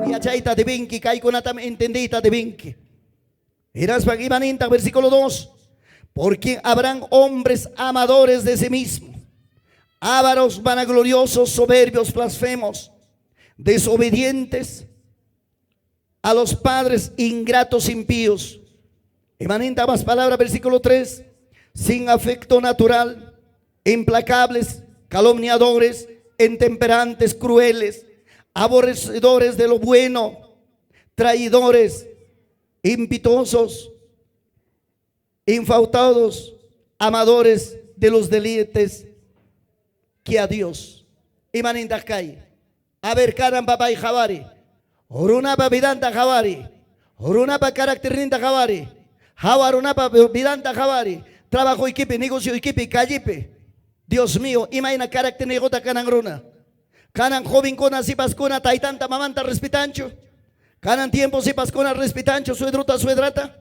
Yachayta debinki, kaykunatam entendiyta debinki. Hinaspan imanintaq versículo 2? Porque habrán hombres amadores de sí mismo, ávaros, vanagloriosos, soberbios, blasfemos, desobedientes a los padres, ingratos, impíos. Imaninta más palabra, versículo 3, sin afecto natural, implacables, calumniadores, intemperantes, crueles, aborrecedores de lo bueno, traidores, impietosos, infautados, amadores de los deleites que a Dios. Imanintaq kay? A ver, kanan papay qhawari. Runapa vidanta qhawari. Runapa caracterninta qhawari. Hawa runapa vidanta qhawari. Trabajoykipi, negocioykipi, callepi. Dios mío, imayna caracterniyuqta kanan runa. Kanan jovenkuna, sipaskuna, taytanta, mamanta respetanchu. Kanan tiempo sipaskuna respetanchu, suedruta, suedrata.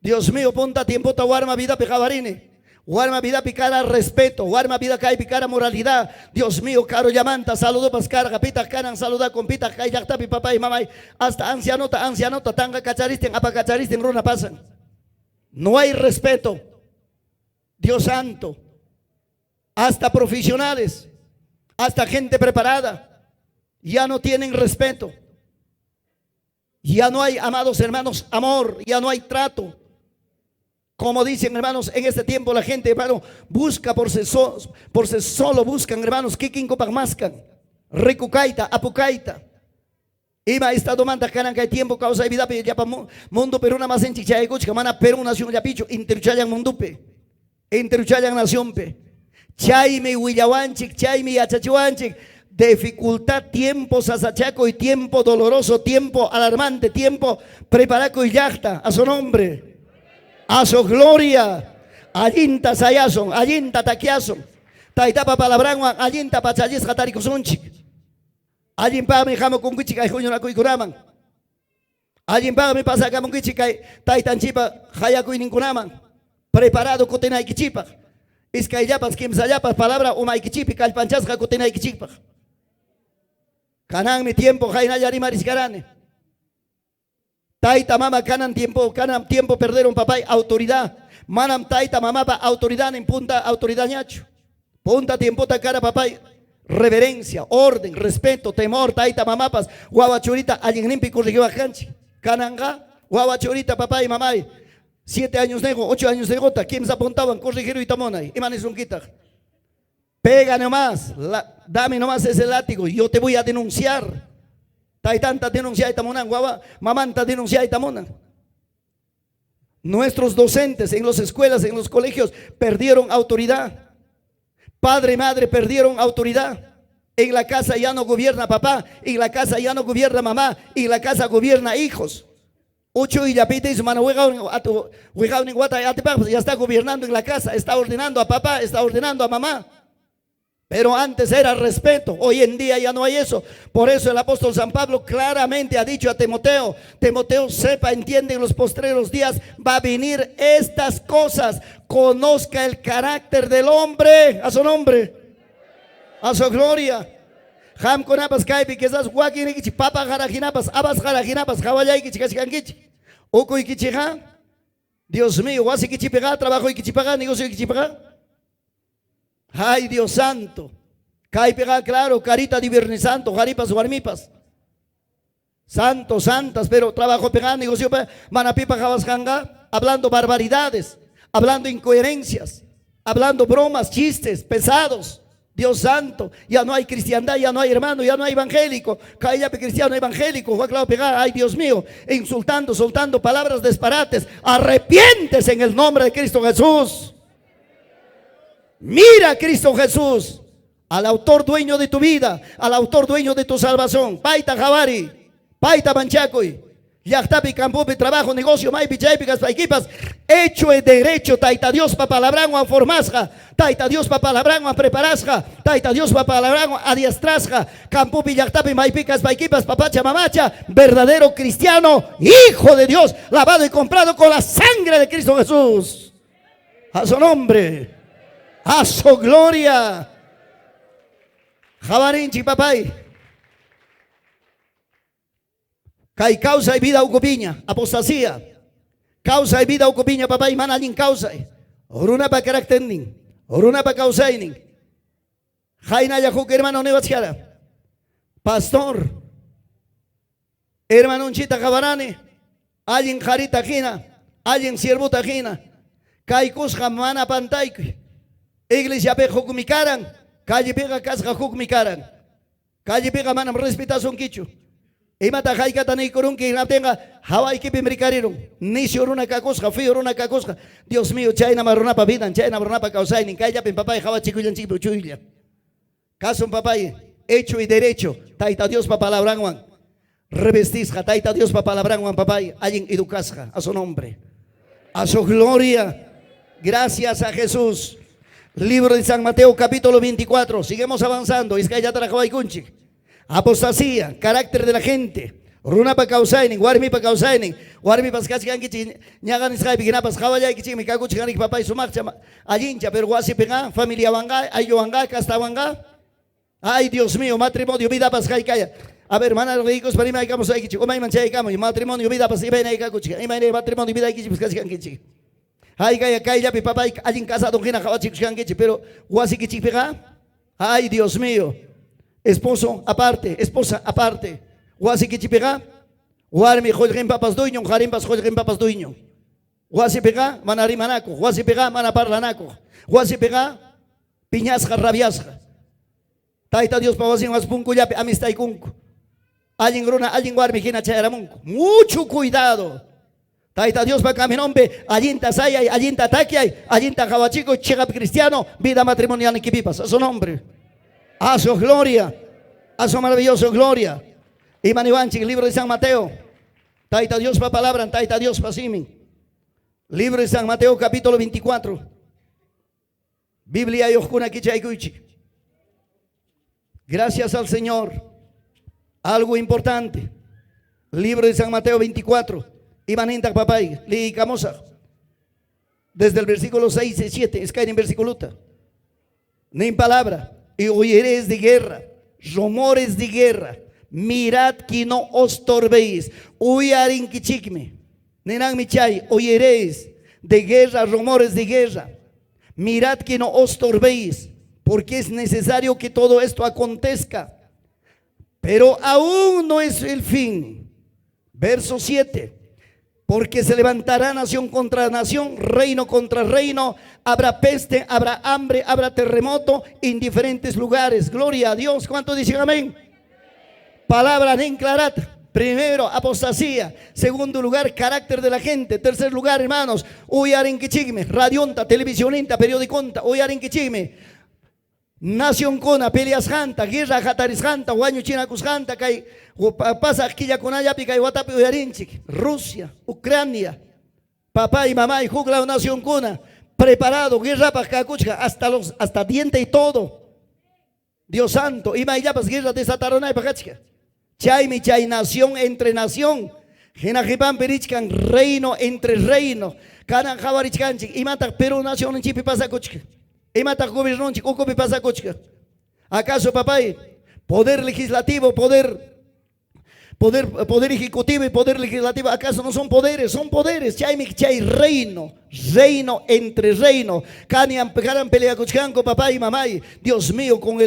Dios mío, punta tiempota warma vidapi qhawarini. Warma vidapi kara respeto, warma vida kaypi kara moralidad. Dios mío, caro llamanta, saludopas karqa, pitaq kanan saludakun, pitaq kay llaqtapi papay, mamay, hasta ancianota, ancianota, tanga kacharistin, apa kacharistin runa pasan. No hay respeto. Dios santo. Hasta profesionales, hasta gente preparada, ya no tienen respeto. Ya no hay, amados hermanos, amor, ya no hay trato. Como dicen, hermanos, en este tiempo la gente, hermano, busca por sí solo, buscan, hermanos, kikinkupaq maskan, rico kayta, apu kayta. Ima estadomanta kanan kay tiempo kawsay vidapi llapa mundo peruna masinchik chayaykuchka, mana Perú nación llapichu, enteruchallan mundupi, enteruchallan nacionpi. Chaymi willawanchik, chaymi yachachiwanchik, dificultad, tiempo sasachakuy, tiempo doloroso, tiempo alarmante, tiempo preparakuy llaqta, a su nombre, a su gloria. Allinta sayasun, allinta takyasun. Taytapa palabranwan allinta pachallisqa tarikusunchik. Allinpaqmi hamukunkichik kay huñunakuykunaman. Allinpaqmi pasakamunkichik kay taytanchikpa hayakuyninkunaman. Preparado kutinaykichikpaq. Iskayllapas, kimsallapas palabra umaykichikpi kallpanchasqa kutinaykichikpaq. Kananmi tiempo haynalla rimarichkarani. Tayta mama kanan tiempo perdieron papay autoridad. Manam tayta mamapa autoridad en punta autoridad ñachu. Punta tiempota kara papay reverencia, orden, respeto, temor, tayta mamapas, wawa churita allinninpi corrigiwaq kanchik. Kananqa wawa churita papay mamay 7 años nego, 8 años negota, kimsa puntawan corregiruyta munay. Ima nisunkitaq? Pega nomás, dame nomás ese látigo, yo te voy a denunciar. Taytanta denunciayta munan, wawa, mamanta denunciayta munan. Nuestros docentes en las escuelas, en los colegios, perdieron autoridad. Padre y madre perdieron autoridad. En la casa ya no gobierna papá, en la casa ya no gobierna mamá, en la casa gobierna hijos. Ocho y ya ya está gobernando en la casa, está ordenando a papá, está ordenando a mamá. Pero antes era respeto, hoy en día ya no hay eso. Por eso el apóstol San Pablo claramente ha dicho a Timoteo: Timoteo, sepa, entiende, en los postreros días va a venir estas cosas. Conozca el carácter del hombre, a su nombre, a su gloria. Qamkunapas kaypi quizás wakinnikichik papa qarahinapas, habas qarahinapas hawallaykichik kachkankichik. Ukuykichikqa, Dios mío, wasikichikpiqa, trabajoykichikpiqa, negocioykichikpiqa. Ay, Dios santo. Kaypiqa, claro, carita de Viernes Santo, qaripas, warmipas. Santos, santas, pero trabajopiqa, negocio, mana pipa qawasqanqa, hablando barbaridades, hablando incoherencias, hablando bromas, chistes pesados. Dios santo, ya no hay cristiandad, ya no hay hermano, ya no hay evangélico. Cállate cristiano evangélico, Juan Claudio Pegar, ay Dios mío, insultando, soltando palabras disparates. Arrepiéntese en el nombre de Cristo Jesús. Mira a Cristo Jesús, al autor dueño de tu vida, al autor dueño de tu salvación. Payta qhawariy, payta manchakuy. Llaqtapi, campopi, trabajo, negocio, maypi, chaypi kaspaykipas, hecho y derecho, Tayta Diospa palabranwan formasqa, Tayta Diospa palabranwan preparasqa, Tayta Diospa palabranwan adiestrasqa, campopi, llaqtapi, maypi kaspaykipas, papacha, mamacha, verdadero cristiano, hijo de Dios, lavado y comprado con la sangre de Cristo Jesús. A su nombre, a su gloria. Qhawarinchik, papay. Kay kawsay vida ukupiña, apostasía. Kawsay vida ukupiña, papay, mana allin kawsay. Runapa carácternin, runapa kawsaynin. Qaynalla huk hermano niwachkara. Pastor, hermanonchita qawarani, allin qarita hina, allin siervota hina. Kaykusqa mana pantaykuy. Iglesiapiqa hukmi karan, callepiqa kasqa hukmi karan. Callepiqa manam respetasunkichu. Imata haykata niykurunki hinaptinqa hawaykipim rikarirun. Nisyu runa kakusqa, feo runa kakusqa. Dios mío, chaynam runapa vidan, chaynam runapa kawsaynin. Kayllapim papay qawachikuyallanchikpi uchuylla. Kasun papay, hecho y derecho, Tayta Diospa palabranwan revestisqa, Tayta Diospa palabranwan papay, allin educasqa, a su nombre, a su gloria. Gracias a Jesús. Libro de San Mateo capítulo 24. Seguimos avanzando. Iskayllataraq qawaykunchik. Apostasía, carácter de la gente. Runapa kawsaynin, warmipa kawsaynin. Warmipas kachkankichik ñaqa nisqaypi hinapas qawallaykichikmi kakuchkaniki papay sumaqcha allincha, pero wasipiqa familiawanqa, aylluwanqa, castawanqa. Ay, Dios mío, matrimonio vidapas haykaya. A ver, mana riykuspa rimaykamusaykichik, umayman chaykamuy, matrimonio vidapas imayna kakuchik, imayna matrimonio vidaykichikpas kachkankichik. Haykaya kayllapi papay allin casado hina qawachikuchkankichik, pero wasikichikpiqa, ay, Dios mío, esposo aparte, esposa aparte. Wasikichikpiqa, warmi qullqinpapas dueñon, qarinpas qullqinpapas dueñon. Wasipiqa mana rimanakuq, wasipiqa mana parlanakuq, wasipiqa piñasqa, rabiasqa. Tayta Diospa wasinwan punkullapi amistaykunku. Allin runa, allin warmi hina chayaramunku. Mucho cuidado. Tayta Diospa caminonpi allinta sayay, allinta takyay, allinta qawachikuy, chiqap cristiano, vida matrimonial nikipipas. A su nombre. A su gloria. A su maravilloso gloria. Ima niwanchik, libro de San Mateo. Tayta Diospa palabran, Tayta Diospa simin. Libro de San Mateo capítulo 24. Biblia yuqkuna kichaykuychik. Gracias al Señor. Algo importante. Libro de San Mateo 24. Ima nintaq papay, liyikamusaq. Desde el versículo 6 y 7, es en versículo. Nin palabra. Y oiréis de guerra, rumores de guerra. Mirad que no os turbéis. Uyarinkichikmi. Ninanmi chay, oiréis de guerra, rumores de guerra. Mirad que no os turbéis, porque es necesario que todo esto acontezca. Pero aún no es el fin. Verso 7. Porque se levantará nación contra nación, reino contra reino, habrá peste, habrá hambre, habrá terremoto en diferentes lugares. Gloria a Dios. ¿Cuántos dicen amén? Palabra en clarat. Primero, apostasía. Segundo lugar, carácter de la gente. Tercer lugar, hermanos, uyarinkichikmi, radionta, televisioninta, periodiconta, uyarinkichikmi. Nacionkuna peleasqanta, guerra hatarisqanta, wañuchinakusqanta, kay pasaq killakunallapi kay watapi uyarinchik. Rusia, Ucrania, papá y mamá y huklaw nacionkuna, preparado, guerrapaq kakuchka, hasta diente y todo. Dios santo, imayllapas guerra desatarunaypaq kachka. Chaymi chay nación entre nación. Hina qipanpi richkan reino entre reino. Kanan qawarichkanchik, imataq Perú nacionninchikpi pasakuchka. Imataq gobiernonchik ukupi pasakuchka. ¿Acaso, papay, poder legislativo, poder ejecutivo y poder legislativo, acaso no son poderes? Son poderes. Chaymi chay reino, reino entre reino. Kanan peleakuchkanku, papá y mamá. Dios mío, con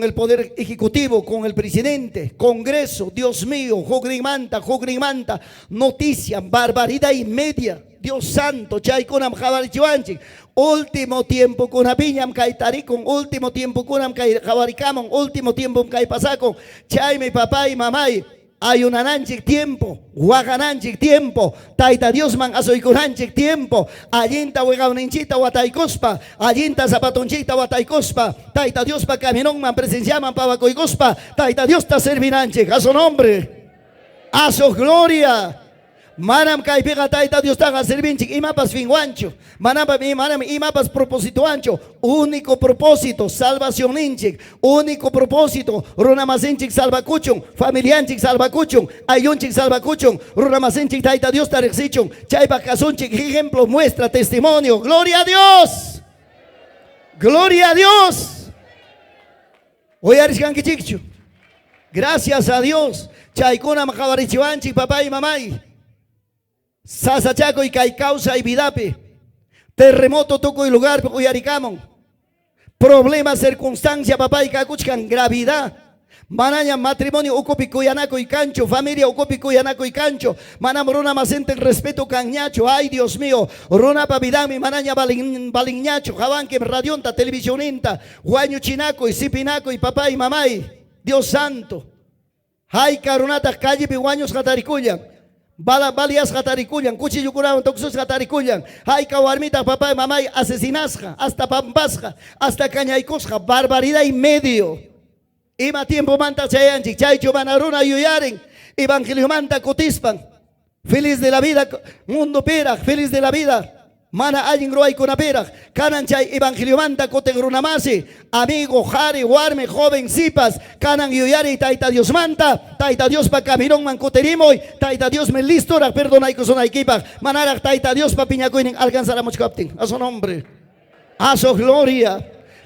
el poder ejecutivo, con el presidente, congreso, Dios mío, hukninmanta, hukninmanta, noticia, barbaridad y media. Dios santo, chaykunam qawarichiwanchik. Último tiempo kunapiñam kay tarikun, último tiempo kunam kay qawarikamun, último tiempo kay pasakun. Chaymi papá y mamay, ayunananchik tiempo, waqananchik tiempo, Tayta Diosman asuykunanchik tiempo, allinta wiqawninchikta wataykuspa, allinta zapatonchikta wataykuspa, Tayta Diospa caminonman presenciaman pawakuykuspa, Tayta Diosta servinanchik, a su nombre. A su gloria. Manam kaypiqa Tayta Diostaqa servinchik imapas finwanchu. Manam, manam imapas propósitowanchu. Único propósito, salvacionninchik. Único propósito, runamasinchik salvakuchun, familianchik salvakuchun, ayllunchik salvakuchun, runamasinchik Tayta Diosta riqsichun. Chaypaq kasunchik ejemplo, muestra, testimonio. Gloria a Dios. Gloria a Dios. Uyarishkankichikchu. Gracias a Dios. Chaykunam qawarichiwanchik papay mamay. Sasachakuy kay kawsay vidapi. Terremoto tukuy lugarpi uyarikamun. Problema, circunstancia, papay kakuchkan gravidad. Manaña matrimonio ukupi kuyanakuy kanchu, familia ukupi kuyanakuy kanchu, manam runa masintin respeto kanñachu. Ay, Dios mío, runapa vidanmi manaña balin, balinñachu. Qawankim radionta, televisioninta, wañuchinakuy, sipinakuy, papay, mamay. Dios santo. Hayka runataq callepi wañusqa tarikullan. Bala baliasqa tarikullan, cuchillukunawan tuksusqa tarikullan. Hayka warmitaq papay, mamay asesinasqa, hasta pampasqa, hasta kañaykusqa, barbaridad y medio. Ima tiempomanta chayanchik, chaychu mana runa yuyarin, evangeliomanta kutispan. Feliz de la vida, mundo piraq, feliz de la vida. Mana allin ruwaykunapiraq, kanan chay evangeliomanta kutin runamasi, amigo, qhari, warmi, joven, sipas, kanan yuyari Tayta Diosmanta, Tayta Diospa caminonman kutirimuy, Tayta Diosmi listoraq perdonaykusunaykipaq, manaraq Tayta Diospa piñakuynin alcanzaramuchkaptin. A su nombre. A su gloria.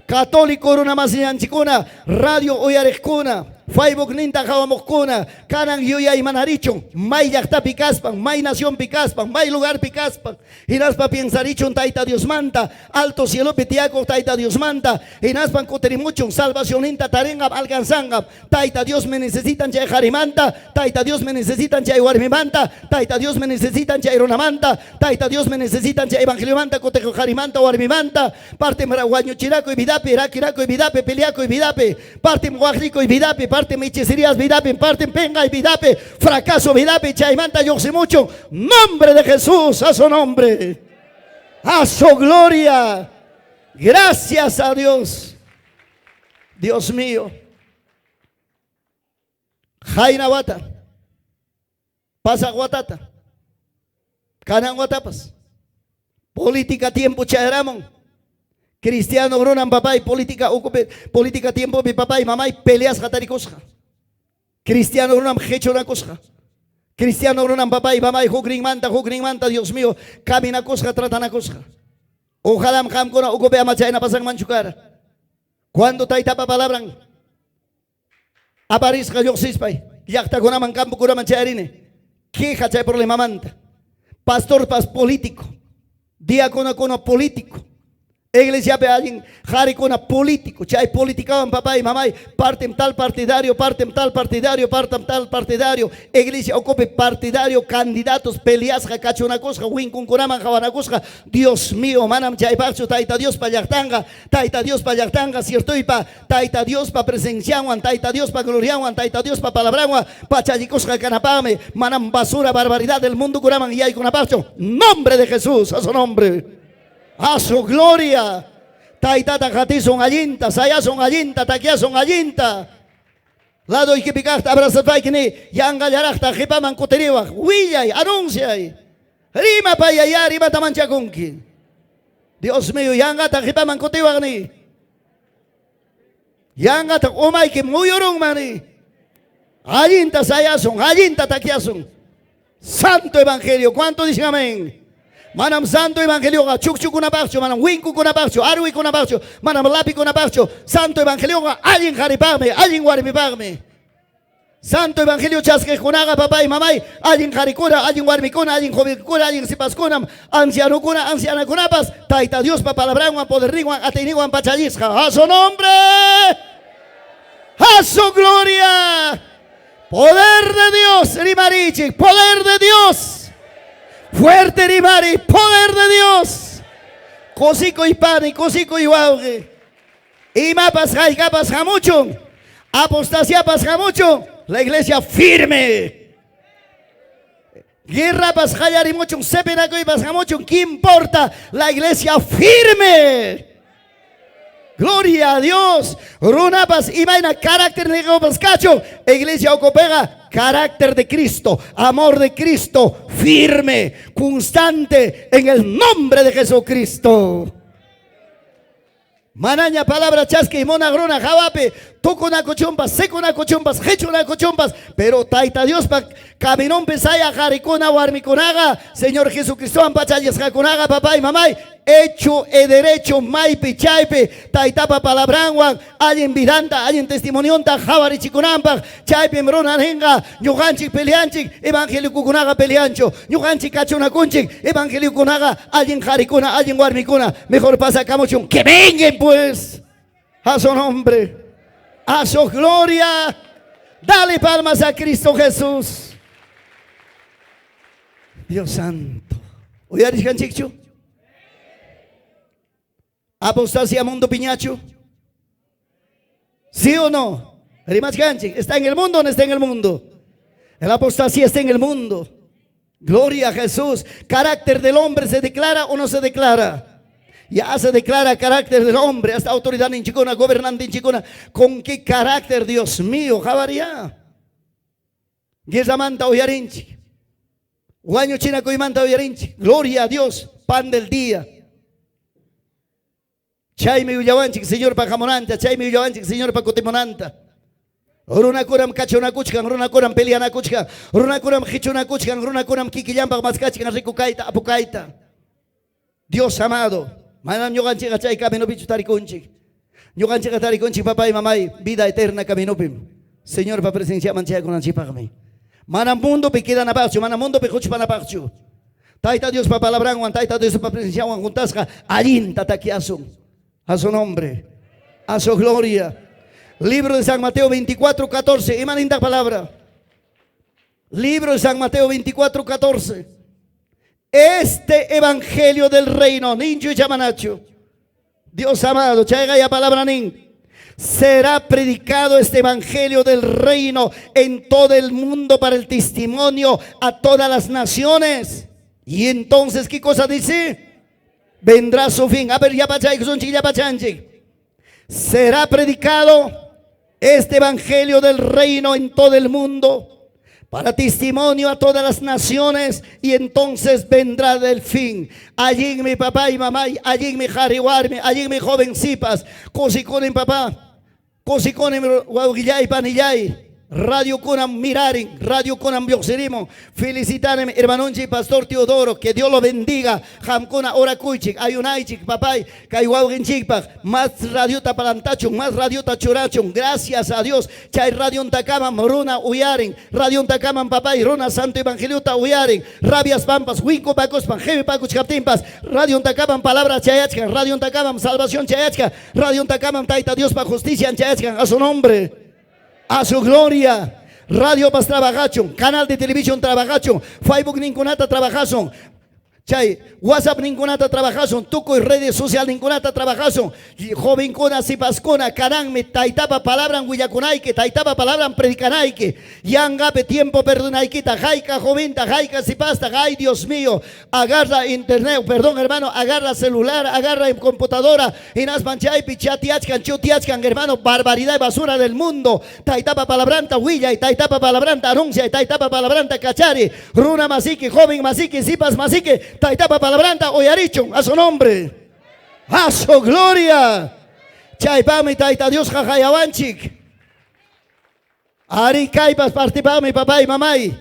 Católico runamasinanchikuna, radio uyariqkuna, Facebook ninta qawamuqkuna, kanan yuyaymanarichun, may llaqtapi kaspan, may nacionpi kaspan, may lugarpi kaspan, hinaspa piensarichun Tayta Diosmanta, alto cielopi tiyakuq Tayta Diosmanta, hinaspan kutirimuchun, salvacionninta tarinqam, alcanzanqam. Tayta Dios me necesitan chay qarimanta, Tayta Dios me necesitan chay warmimanta, Tayta Dios me necesitan chay runamanta, Tayta Dios me necesitan chay evangeliomanta, kutiq qarimanta, warmimanta, partem wañuchinakuy vidapi, rakirakuy vidapi, peleakuy vidapi, partem waqlikuy vidapi, partem hechicerías vidapi, partem penqay vidapi, fracaso vidapi, chaymanta lluqsimuchun. Nombre de Jesús, a su nombre, a su gloria. Gracias a Dios. Dios mío. Qayna wata, pasaq watata, kanan watapas. Política tiempo chayaramun. Cristiano runam papay política ukupi, política tiempopi papay mamay peleasqa tarikusqa. Cristiano runam qhichunakusqa. Cristiano runam papay mamay hukninmanta hukninmanta Dios mío caminakusqa tratanakusqa. Ojalá qamkuna ukupi ama chayna pasanmanchu kara. Cuando taytapa palabran aparisqa lluqsispay llaqtakunaman campokunaman chayarini queja chay problemamanta. Pastorpas político, diaconokuna político, iglesiapi allin qarikuna político, chay politicawan papay mamay partem tal partidario, partem tal partidario, partem tal partidario, iglesia ukupi partidario, candidatos peleasqa kachunakusqa, winkunkunaman qawanakusqa. Dios mío, manam chaypaqchu Tayta Diospa llaqtanqa, Tayta Diospa llaqtanqa ciertoypa, Tayta Diospa presencianwan, Tayta Diospa glorianwan, Tayta Diospa palabranwan pachallikusqa kanapaqmi, manam basura barbaridad del mundo kunaman yaykunapaqchu. Nombre de Jesús, a su nombre, a su gloria. Taytata qatisun allinta, sayasun allinta, takyasun allinta. Ladoykipi kaqta abrazaspayki ni yanqallaraqta qipaman kutiriwaq, willay, anunciay. Rimapayay, imata manchakunki. Dios mío, yanqata qipaman kutiwaq ni. Yanqata umayki muyurunman ni. Allinta sayasun, allinta takyasun. Santo Evangelio, ¿cuánto dicen amén? Manam Santo Evangelioqa chukchukunapaqchu, manam winkukunapaqchu, arwikunapaqchu, manam lapikunapaqchu. Santo Evangelioqa allin qaripaqmi, allin warmipaqmi. Santo Evangelio chaskiqkunaqa papay, mamay, allin qarikuna, allin warmikuna, allin jovenkuna, allin sipaskunam, ancianokuna, ancianakunapas, Tayta Diospa palabranwan, poderninwan, atiyninwan pachallisqa. A su nombre, a su gloria. Poder de Dios, rimarichik, poder de Dios. Fuerte rimari, poder de Dios. Kusikuy pani, kusikuy wawqi. Imapas haykapas hamuchun, apostasiapas hamuchun, la iglesia firme. Guerrapas qallarimuchun, sepenakuypas hamuchun, ¿qué importa? La iglesia firme. Gloria a Dios. Runapas imayna carácter niqopas kachun. Iglesia ukhupiqa carácter de Cristo, amor de Cristo, firme, constante en el nombre de Jesucristo. Manaña palabra chaskiy munaq runa hawapi tukunakuchunpas, sikunakuchunpas, qichunakuchunpas, pero Tayta Diospa caminonpi sayaq qarikuna warmikunaqa, Señor Jesucristowan pachallisqakunaqa, papay, mamay, hecho e derecho maypi chaypi Taytapa palabranwan allin vidanta, allin testimonionta qhawarichikunanpaq, chaypim runa ninqa, ñuqanchik peleanchik, evangelikukunaqa peleanchu, ñuqanchik kachunakunchik, evangelikunaqa allin qarikuna, allin warmikuna, mejor pasakamuchun, que vengan pues a su nombre, a su gloria. Dale palmas a Cristo Jesús. Dios Santo. Uyarishkanchikchu? Apostasía mundo piñachu? ¿Sí o no? Rimachkanchik, ¿está en el mundo o no está en el mundo? El apostasía está en el mundo. Gloria a Jesús. Carácter del hombre se declara o no se declara. Ya se declara carácter del hombre, hasta autoridad ninchikuna, gobernante ninchikuna. ¿Con qué carácter, Dios mío? Javaría. Guerramanta uyarinchik. Wañuchinakuymanta uyarinchik. Gloria a Dios, pan del día. Chaymi willawanchik Señorpa hamunanta, chaymi willawanchik Señorpa kutimunanta. Runakunam kachunakuchkan, runakunam peleanakuchkan, runakunam qichunakuchkan, runakunam kikillanpaq maskachkan rikukayta, apukayta. Dios amado, manam ñuqanchikqa chay caminopichu tarikunchik. Ñuqanchikqa tarikunchik papay, mamay, vida eterna caminopim. Señorpa presenciaman chayakunanchikpaqmi. Manam mundopi quedanapaqchu, manam mundopi quchpanapaqchu. Tayta Diospa palabranwan, Tayta Diospa presenciawan juntasqa allinta takiasun. A su nombre, a su gloria. Libro de San Mateo 24, 14. Ima linda palabra. Libro de San Mateo 24, 14. Este evangelio del reino, ninchu chamanachu. Dios amado, chayqa ya palabra nin. Será predicado este evangelio del reino en todo el mundo para el testimonio a todas las naciones. Y entonces, ¿qué cosa dice? Vendrá su fin. A ver, ya ya pachanchik. Será predicado este evangelio del reino en todo el mundo para testimonio a todas las naciones y entonces vendrá del fin. Allí mi papá y mamá, allí mi qhari warmi, allí mi joven sipas, kusikunim papá, kusikunim wawqillay panillay. Radio kunam mirarin, radio kunam lluqsirimun. Felicitanem hermanonchik Pastor Teodoro, que Dios lo bendiga. Qamkuna orakuychik, ayunaychik, papay, kay wawqinchikpaq, más radiota plantachun, más radiota churachun. Gracias a Dios. Chay radiontakamam runa uyarin, radiontakamam papay, runa santo evangeliota uyarin. Rabiaspampas, winkupakuspan, qimipakuchkaptinpas, radiontakamam palabra chayachkan, radiontakamam salvación chayachkan, radiontakamam Tayta Diospa justicia chayachkan a su nombre, a su gloria. Radio pas trabajachun, canal de televisión trabajachun, Facebook ninkunata trabajasun, chay WhatsApp ninkunata trabajasun, tukuy redes social ninkunata trabajasun, jovenkuna sipaskuna kananmi taytapa palabran willakunayki, taytapa palabran predicanayki, yanqapi tiempo perdonaykita, hayka joventa, hayka sipasta, ay Dios mío, agarra internet, perdón hermano, agarra celular, agarra computadora, hinaspan chaypi chatiachkan, chutiachkan, hermano, barbaridad y basura del mundo, taytapa palabranta willay, taytapa palabranta anuncia, taytapa palabranta kachari, runa masiki, joven masiki, sipas masiki, taytapa palabranta uyarichun, a su nombre, a su gloria. Chaypami Tayta Dios qayawanchik. Ari kaypas partipami papay mamay.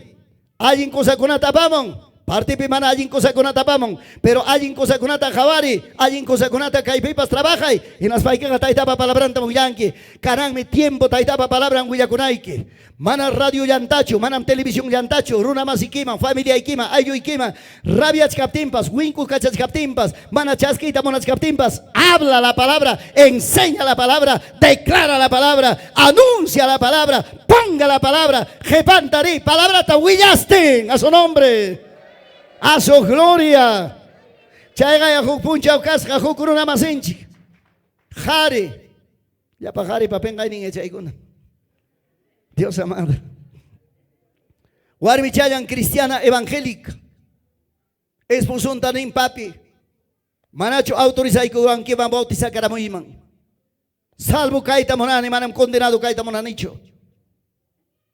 Allin kusakunata apamun. Partipi mana allin kusakunata apamun. Pero allin kusakunata qhawari, allin kusakunata kaypipas trabajay. Hinaspaykiqa taytapa palabranta willanki. Kananmi tiempo taytapa palabran willakunayki. Mana radio llantachu, manam televisión llantachu, runa masikiman, familiaykiman, aylluykiman, rabiachkaptinpas, winku kachachkaptinpas, mana chaskiyta munachkaptinpas, habla la palabra, enseña la palabra, declara la palabra, anuncia la palabra, ponga la palabra, qhipantari, palabrata willastin a su nombre, a su gloria. Chayqa huk punchaw kasqa huk runa masinchik. Qhari, llapa qharipa pinqaynin yachaykuna. Dios amado. Warmichallan cristiana evangélica. Esposonta nin papi. Manachu autorizaykuwankiman bautizakaramuyman. Salvo kayta munani, manam condenado kayta munanichu.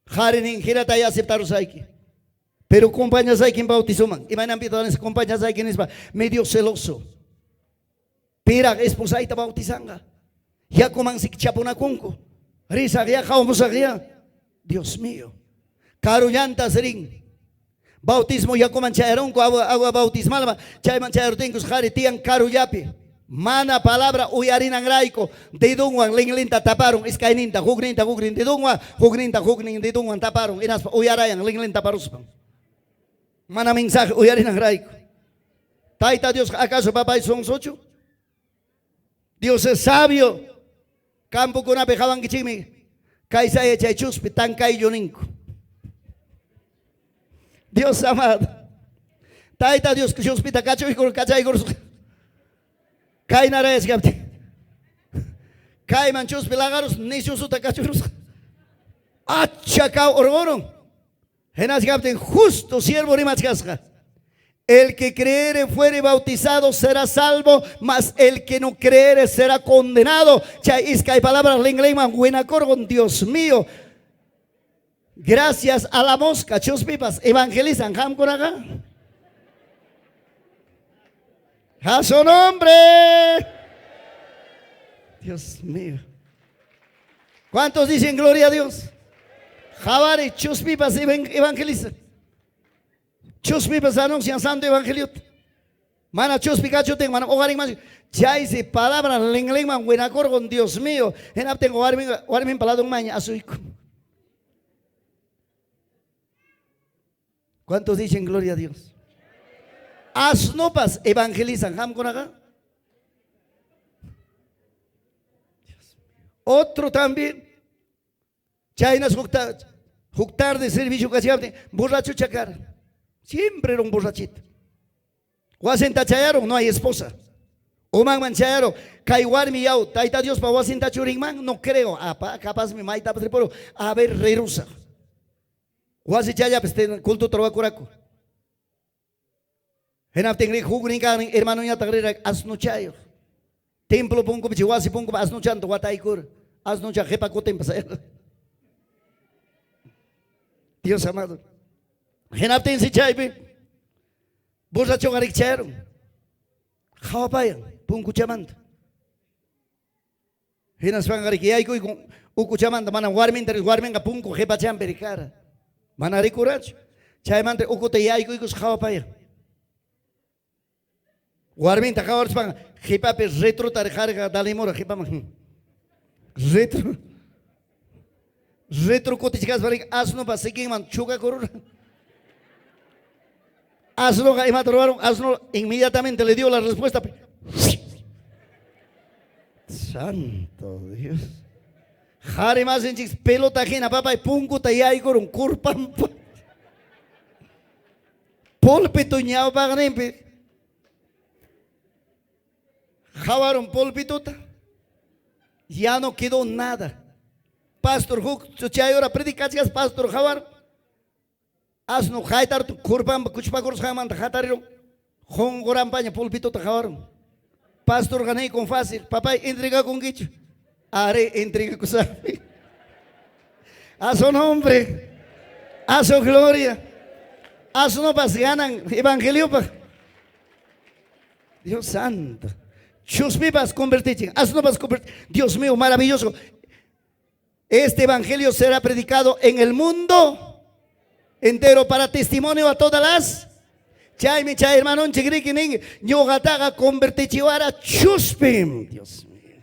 Qharinin hinatay aceptarusayki. Pero compañasaykim bautizoman. Imaynanpitaq nispa compañasayki nispa medio celoso. Piraq esposayta bautizanqa. Yakuman chapunakunku. Risaq ya, qhawamusaq ya. Dios mío. Karullantas rin. Bautismo yakuman chayarunku agua bautismalma chayman chayaruptinkus qhari tiyan karullapi. Mana palabra uyarinanrayku dedonwan linlinta taparun iskayninta hukninta huknin dedonwan hukninta huknin dedonwan taparun hinaspa uyarayan linlin taparuspan. Mana mensaje uyarinanrayku. Tayta Dios acaso papay sonsochu? Dios es sabio. Campokunapi qawankichikmi kaysaya chay chuspi tankayllu ninku. Dios amado. Tayta Dios chuspita kachuykur kachaykurusqa. Kaynarayas kaptin. Kayman chuspi lagarus nisyusuta kachurusqa. Achakaw urqurun. Hinachkaptin justo siervo rimachkasqa. El que creere fuere bautizado será salvo, mas el que no creere será condenado. Chay iskay palabras linglinman winakurqun, Dios mío. Gracias a la mosca, chuspipas evangelizan qamkunaqa. A su nombre. Dios mío. ¿Cuántos dicen gloria a Dios? Qhawari, chuspipas evangelizan. Chuspipas anuncian santo evangelio. Mana chuspi kachutin, mana uqarinman. Chaysi palabra linglinman winakurqun, Dios mío. Hinaptin warmin warmin paladunmanña asuyku. ¿Cuántos dicen gloria a Dios? Asnopas evangelizan. ¿Qamkunaqa? Otro también. Chaynas huk tarde servicio kachkaptin borracho chakara. Siempre era un borrachito. Wasinta chayaron, no hay esposa. Umanman chayaron, kay warmi yaw, tayta Diospa wasintachu rinman, no creo. Apa, capaz mi maytapas ripuro, a ver rirusaq. Wasi chayapis culto ruwakuraku. Hinaptin rik huknin kaqnin hermanoñataq rira asnuchayuq. Templo punkupi wasi punkupi asnuchanta wataykur. Asnucha qipa kutinpas. Dios amado. Hinaptinsi chaypi borrachoqa rikchayarun. Qhawapayan punkuchamanta. Hinaspanqa riki yaykuykun ukuchamanta mana warminta warminqa punku qhipachampi rikara. Mana rikurachu. Chaymanta ukuta yaykuykus qhawapayan. Warminta qhawarispanqa qipapi retrota riqarqa dalimura qipaman. Retro. Retro kutichkaspa rik asnupa sikinman chukakurura. Asnoqa imata ruwarun? Asno inmediatamente le dio la respuesta. Santo Dios. Qhari masinchik pelota hina papay punkuta yaykurun kurpanpa. Pulpito ñawpaqninpi qhawarun pulpituta. Ya no quedó nada. Pastor huk chay hora predicachkas pastor qhawar. Asno haytartu kurpanpa kuchpakurusqanmanta hatarirun. Qunquranpaña pulpituta qhawarun. Pastorqa niykun fácil, papay entregakunkichu. Are entregakusaqmi. A su nombre, a su gloria. Asnopas ganan evangeliopaq. Dios santo. Chuspipas convertichin. Asnopas convertichin. Dios mío, maravilloso. Este evangelio será predicado en el mundo entero para testimonio a todas las. Chaymi chay hermanonchik riki nin ñuqataqa convertichiwara chuspim. Dios mío.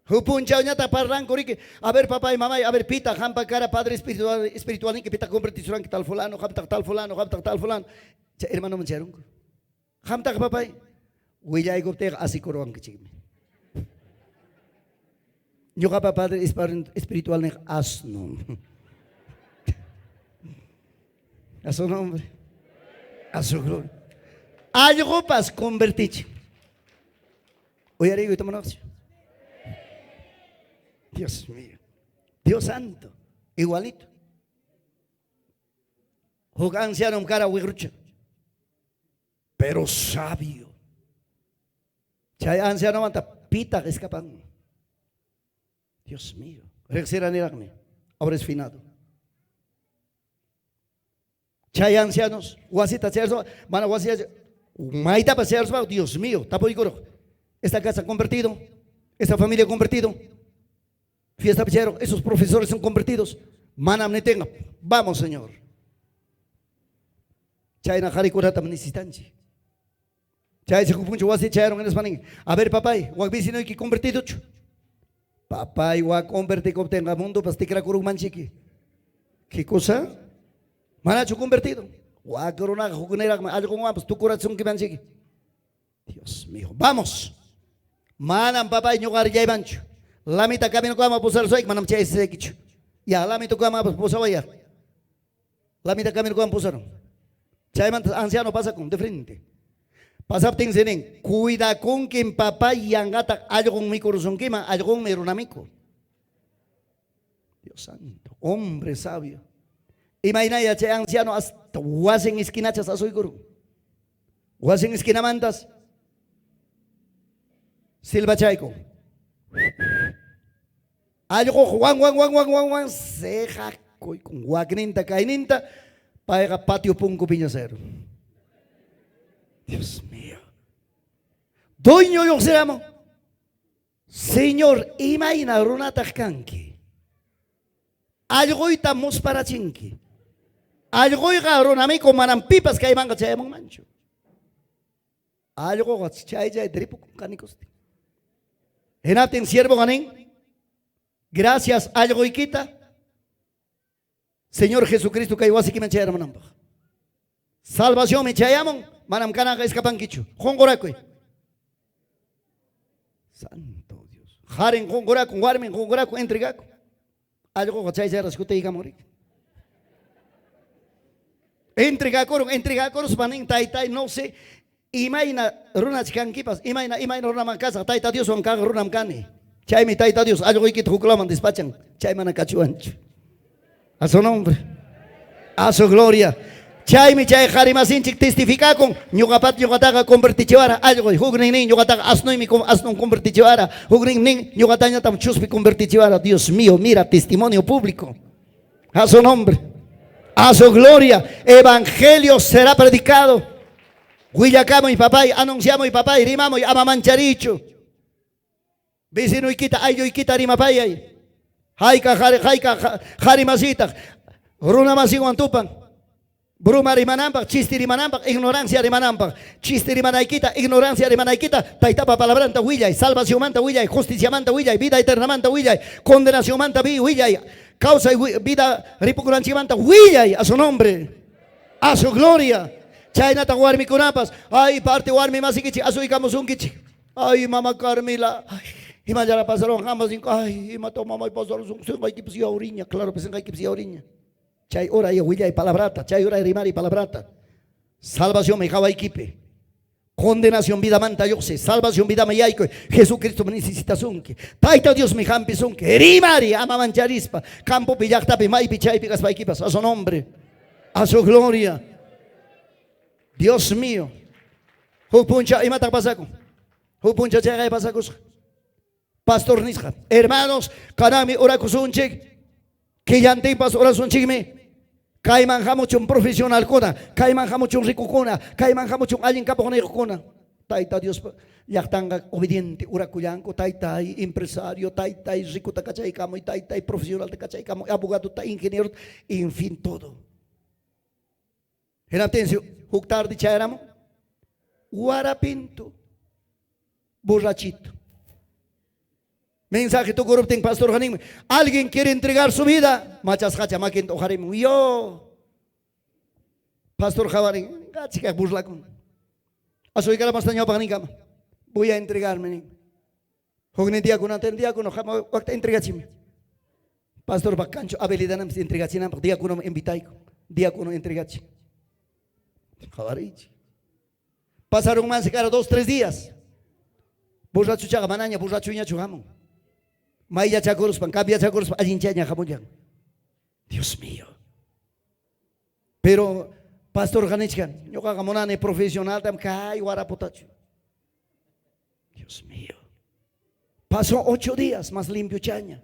Huk punchawñata parlanku riki. A ver papá y mamá, a ver pita qampa kara padre espiritual espiritual ninki pita convertichuranki tal fulano, qamtaq tal fulano, qamtaq tal fulano. Chay hermanoman chayarunku. Qamtaq papay willaykuptiyqa asikuruwankichikmi. Ñuqapa padre espiritual niq asno. A su nombre. A su gloria. Allqupas convertichin. Uyariyku munaqchu. Dios mío. Dios santo. Igualito. Huk anciano kara wiqrucha. Pero sabio. Chay ancianomanta Pitaq escapan? Dios mío. Riqsiraniraqmi. Ahora es finado. Chay ancianos, wasita chayaruspa, mana wasi maytapas chayaruspa, Dios mío, tapuykuruq. Esta casa convertido, esta familia convertido, fiesta pichero, esos profesores son convertidos. Manam ni tenga. Vamos, Señor. Chayna qarikunatam necesitanchik. Chaysi huk punchaw wasi chayarun hinaspa nin, a ver papay, wak vecinoyki convertidochu? Papay, wak convertikuptinqa mundopas tikrakurunmanchiki. ¿Qué cosa? Manachu convertido? Wak runaqa hukniraqmi allqunwanpas tukuratsunkimanchiki. Dios mío, vamos. Manam papay ñuqa rillaymanchu. Lamita caminokama pusarusayki, manam chaysaykichu. Ya, lamitukama pusawaya. Lamita caminokama pusarun. Chaymanta anciano pasakun de frente. Pasaptinsi nin, cuidakunkim papay yanqataq allqun mikurusunkiman, allqunmi runamiku. Dios santo, hombre sabio. Imaynaya chay anciano hasta wasin esquinachas asuykurun. Wasin esquinamantas silbachaykun. Allquq wan wan wan wan wan wan seqakuykun wakninta kayninta payqa patio punkupiña sayarun. Dios mío. Dueño lluqsiramun. Señor, imayna runataq kanki? Allquyta musparachinki. Allquyqa runamiku manam pipas kaymanqa chayamunmanchu. Allquqa chay chay tripukun kanikusti. Hinaptin siervoqa nin, gracias allquykita, Señor Jesucristo kay wasikiman chayaramunanpaq. Salvacionmi chayamun, manam kananqa escapankichu. Qunqurakuy. Santo Dios. Qarin qunqurakun, warmin qunqurakun, entregakun. Allquqa chay chayras kutiykamun riki. Entregakurun, entregakuruspa nin, taytay, no sé, imayna runach kankipas, imayna, imayna runaman kasaq, Tayta Dioswan kaq runam kani. Chaymi Tayta Dios allquykita huklaman despachan, chay mana kachuwanchu. A su nombre, a su gloria. Chaymi chay qarimasinchik testificakun, ñuqapat ñuqataqa convertichiwara allquy, huknin nin ñuqataqa asnuymi asnun convertichiwara, huknin nin ñuqatañatam chuspi convertichiwara. Dios mío, mira testimonio público. A su nombre, a su gloria, evangelio será predicado. Willakamuy papay, anunciamuy papay, rimamuy ama mancharichu. Vecinoykita, aylluykita rimapayay. Hayka hayka qari masitaq runa masinwan tupan. Broma rimananpaq, chiste rimananpaq, ignorancia rimananpaq. Chiste rimanaykita, ignorancia rimanaykita, taytapa palabranta willay, salvacionmanta willay, justiciamanta willay, vida eternamanta willay, condenacionmanta willay, kawsay vida ripukunanchikmanta willay a su nombre, a su gloria. Chaynataq warmikunapas, ay parte warmi masikichik asuykamusunkichik. Ay mama Carmila, ay, imallara pasaron ambas, ay imata mamay pasaron, sinqaykipas yawriña, claro, pues sinqaykipas yawriña. Chay hora ya willay palabrata, chay hora rimari palabrata. Salvación mi hawaykipi. Condenación vida manta lluqsi, salvación vida mayaykuy. Jesucristo me necesitasunki. Tayta Dios mi hampisunki. Rimari ama mancharispa. Campopi llaqtapi maypi chaypi kaspaykipas a su nombre, a su gloria. Dios mío. Huk puncha imataq pasakun? Huk puncha chayqay pasakusqa. Pastor nisqa, hermanos, kananmi orakusunchik. Killantinpas orasunchikmi. Kayman hamuchun profesionalkuna, kayman hamuchun ricokuna, kayman hamuchun allin kapuqniyuqkuna. Tayta Dios llaqtanqa obediente orakullanku, taytay empresario, taytay ricota kachaykamuy, taytay profesionalta kachaykamuy, abogadota, ingeniero, en fin, todo. Hinaptinsi huk tarde chayaramun, warapinto, borrachito. Mensaje tukuruptin pastor ninmi, alguien quiere entregar su vida, machasqacha makinta uqarimun, yo. Pastor qawarin, qachikaq burlakun. Asuykaramasqa ñawpaq ninkama, voy a entregarme nin. Huknin diácono, diácono, waqta entregachimi. Pastor kanchu habilidanam entregachinanpaq, diácono invitayku, diácono entregachi. Qawarichi. Pasaron más cara 2, 3 días. Borrachuchaqa manaña borrachuñachu hamun. Mayllachakuruspan, cambiachakuruspan, allinchaña hamullan. Dios mío. Pero pastor qanichkan, ñuqaqa munani profesional tam kay waraputachu. Dios mío. Pasó 8 días más limpio chaña.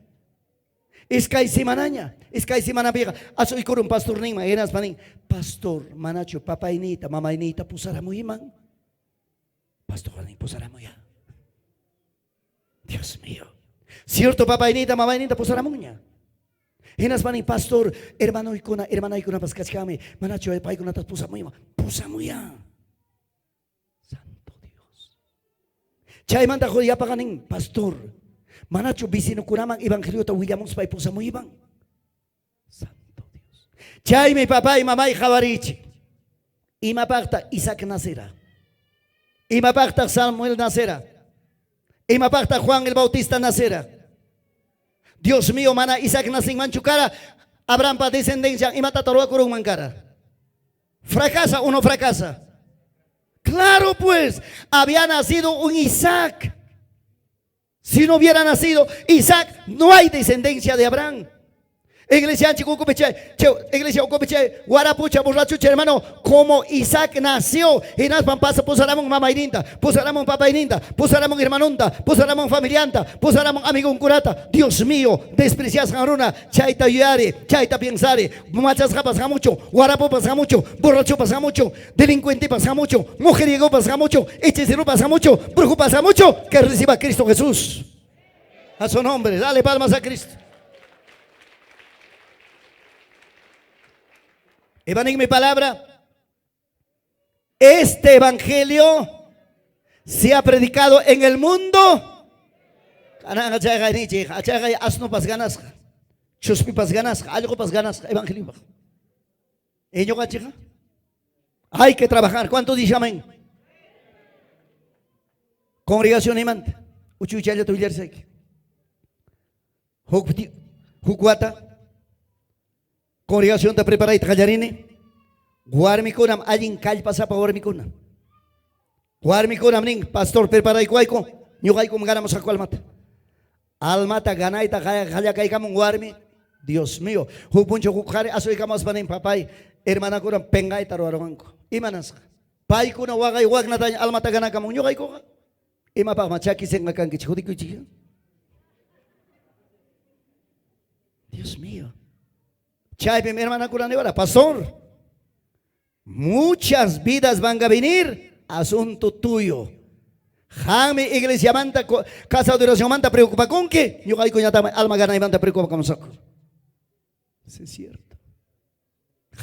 Iskay semanaña, iskay semanapiqa asuykurun pastorninman hinaspa nin, pastor, manachu papayniyta, mamayniyta pusaramuyman? Pastorqa nin, pusaramuya. Dios mío. Cierto papayniyta, mamayniyta pusaramunña. Hinaspa nin, pastor, hermanoykuna, hermanaykunapas kachkanmi, manachu paykunata pusamuyman? Pusamuya. Santo Dios. Chaymanta yapaqa nin, pastor, manachu vecinokunaman evangeliota willamuspay pusamuyman? Santo Dios. Chaymi papay, mamay qhawarichik. Imapaqtaq Isaac nacera? Imapaqtaq Samuel nacera? Imapaqtaq Juan el Bautista nacera? Dios mío, mana Isaac nacinmanchu kara, Abrahampa descendencia imatata ruwakurunman kara? ¿Fracasa o no fracasa? Claro pues, había nacido un Isaac. Si no hubiera nacido Isaac, no hay descendencia de Abraham. Iglesia iglesia guarapucha, borrachucha, hermano, como Isaac nació, hinaspan pasa pusaramon mamayninta, pusaramon papayninta, pusaramon hermanonta, pusaramon familianta, pusaramon amigonkunata. Dios mío, despreciasqan runa, chayta yuyari, chayta piensari, machasqapas hamuchun, guarapupas hamuchun, borrachupas hamuchun, delincuentepas hamuchun, mujeriego-pas hamuchun, hechiceropas hamuchun, brujupas hamuchun, que reciba a Cristo Jesús. A su nombre, dale palmas a Cristo. Evanín mi palabra. Este evangelio se ha predicado en el mundo. Asnopas ganasqa, chuspipas ganasqa, allqupas ganasqa, evangelio. Hay que trabajar. ¿Cuántos dicen amén? Congregación imanta. Uchuychallata willarisayki. Huk wata congregacionta preparayta qallarini. Warmikunam allin kallpasapa warmikuna. Warmikunam nin, pastor preparaykuwayku, ñuqaykum ganamusaqku almata. Almata ganayta qallakaykamun warmi. Dios mío, huk punchaw huk qhari asuykamuspa nin, papay, hermanakunam penqayta ruwaruwanku. Imanasqa? Paykuna waqay waknataña almata ganakamun ñuqaykuqa. Imapaqma chakisinqa kankichik, judikuychik. Dios mío. Chaypim hermanakuna niwara, pastor, muchas vidas van a venir, asunto tuyo. Qammi iglesiamanta, casa de oracionmanta preocupakunki, ñuqaykuñataqmi alma ganaymanta preocupakusaqku. Sí, es cierto.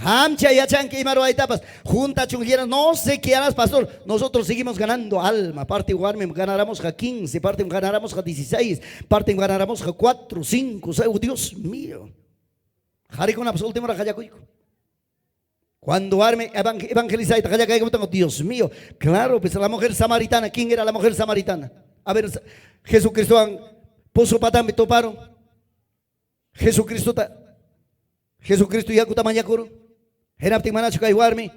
Qamcha yachanki ima ruwaytapas, juntachun llenas, no sé qué harás, pastor. Nosotros seguimos ganando alma. Parte warmim ganáramos a 15, parte ganáramos a 16, parte ganáramos a 4, 5, 6. Oh, Dios mío. Qharikunapas último hora qallakuyku. Cuando warmi evangelizayta qallakaykutan, Dios mío. Claro, pues la mujer samaritana, ¿quién era la mujer samaritana? A ver, Jesucristo pozo patampi tuparun. Jesucristota Jesucristo yakuta mañakurun. Hinaptin manachu kay warmi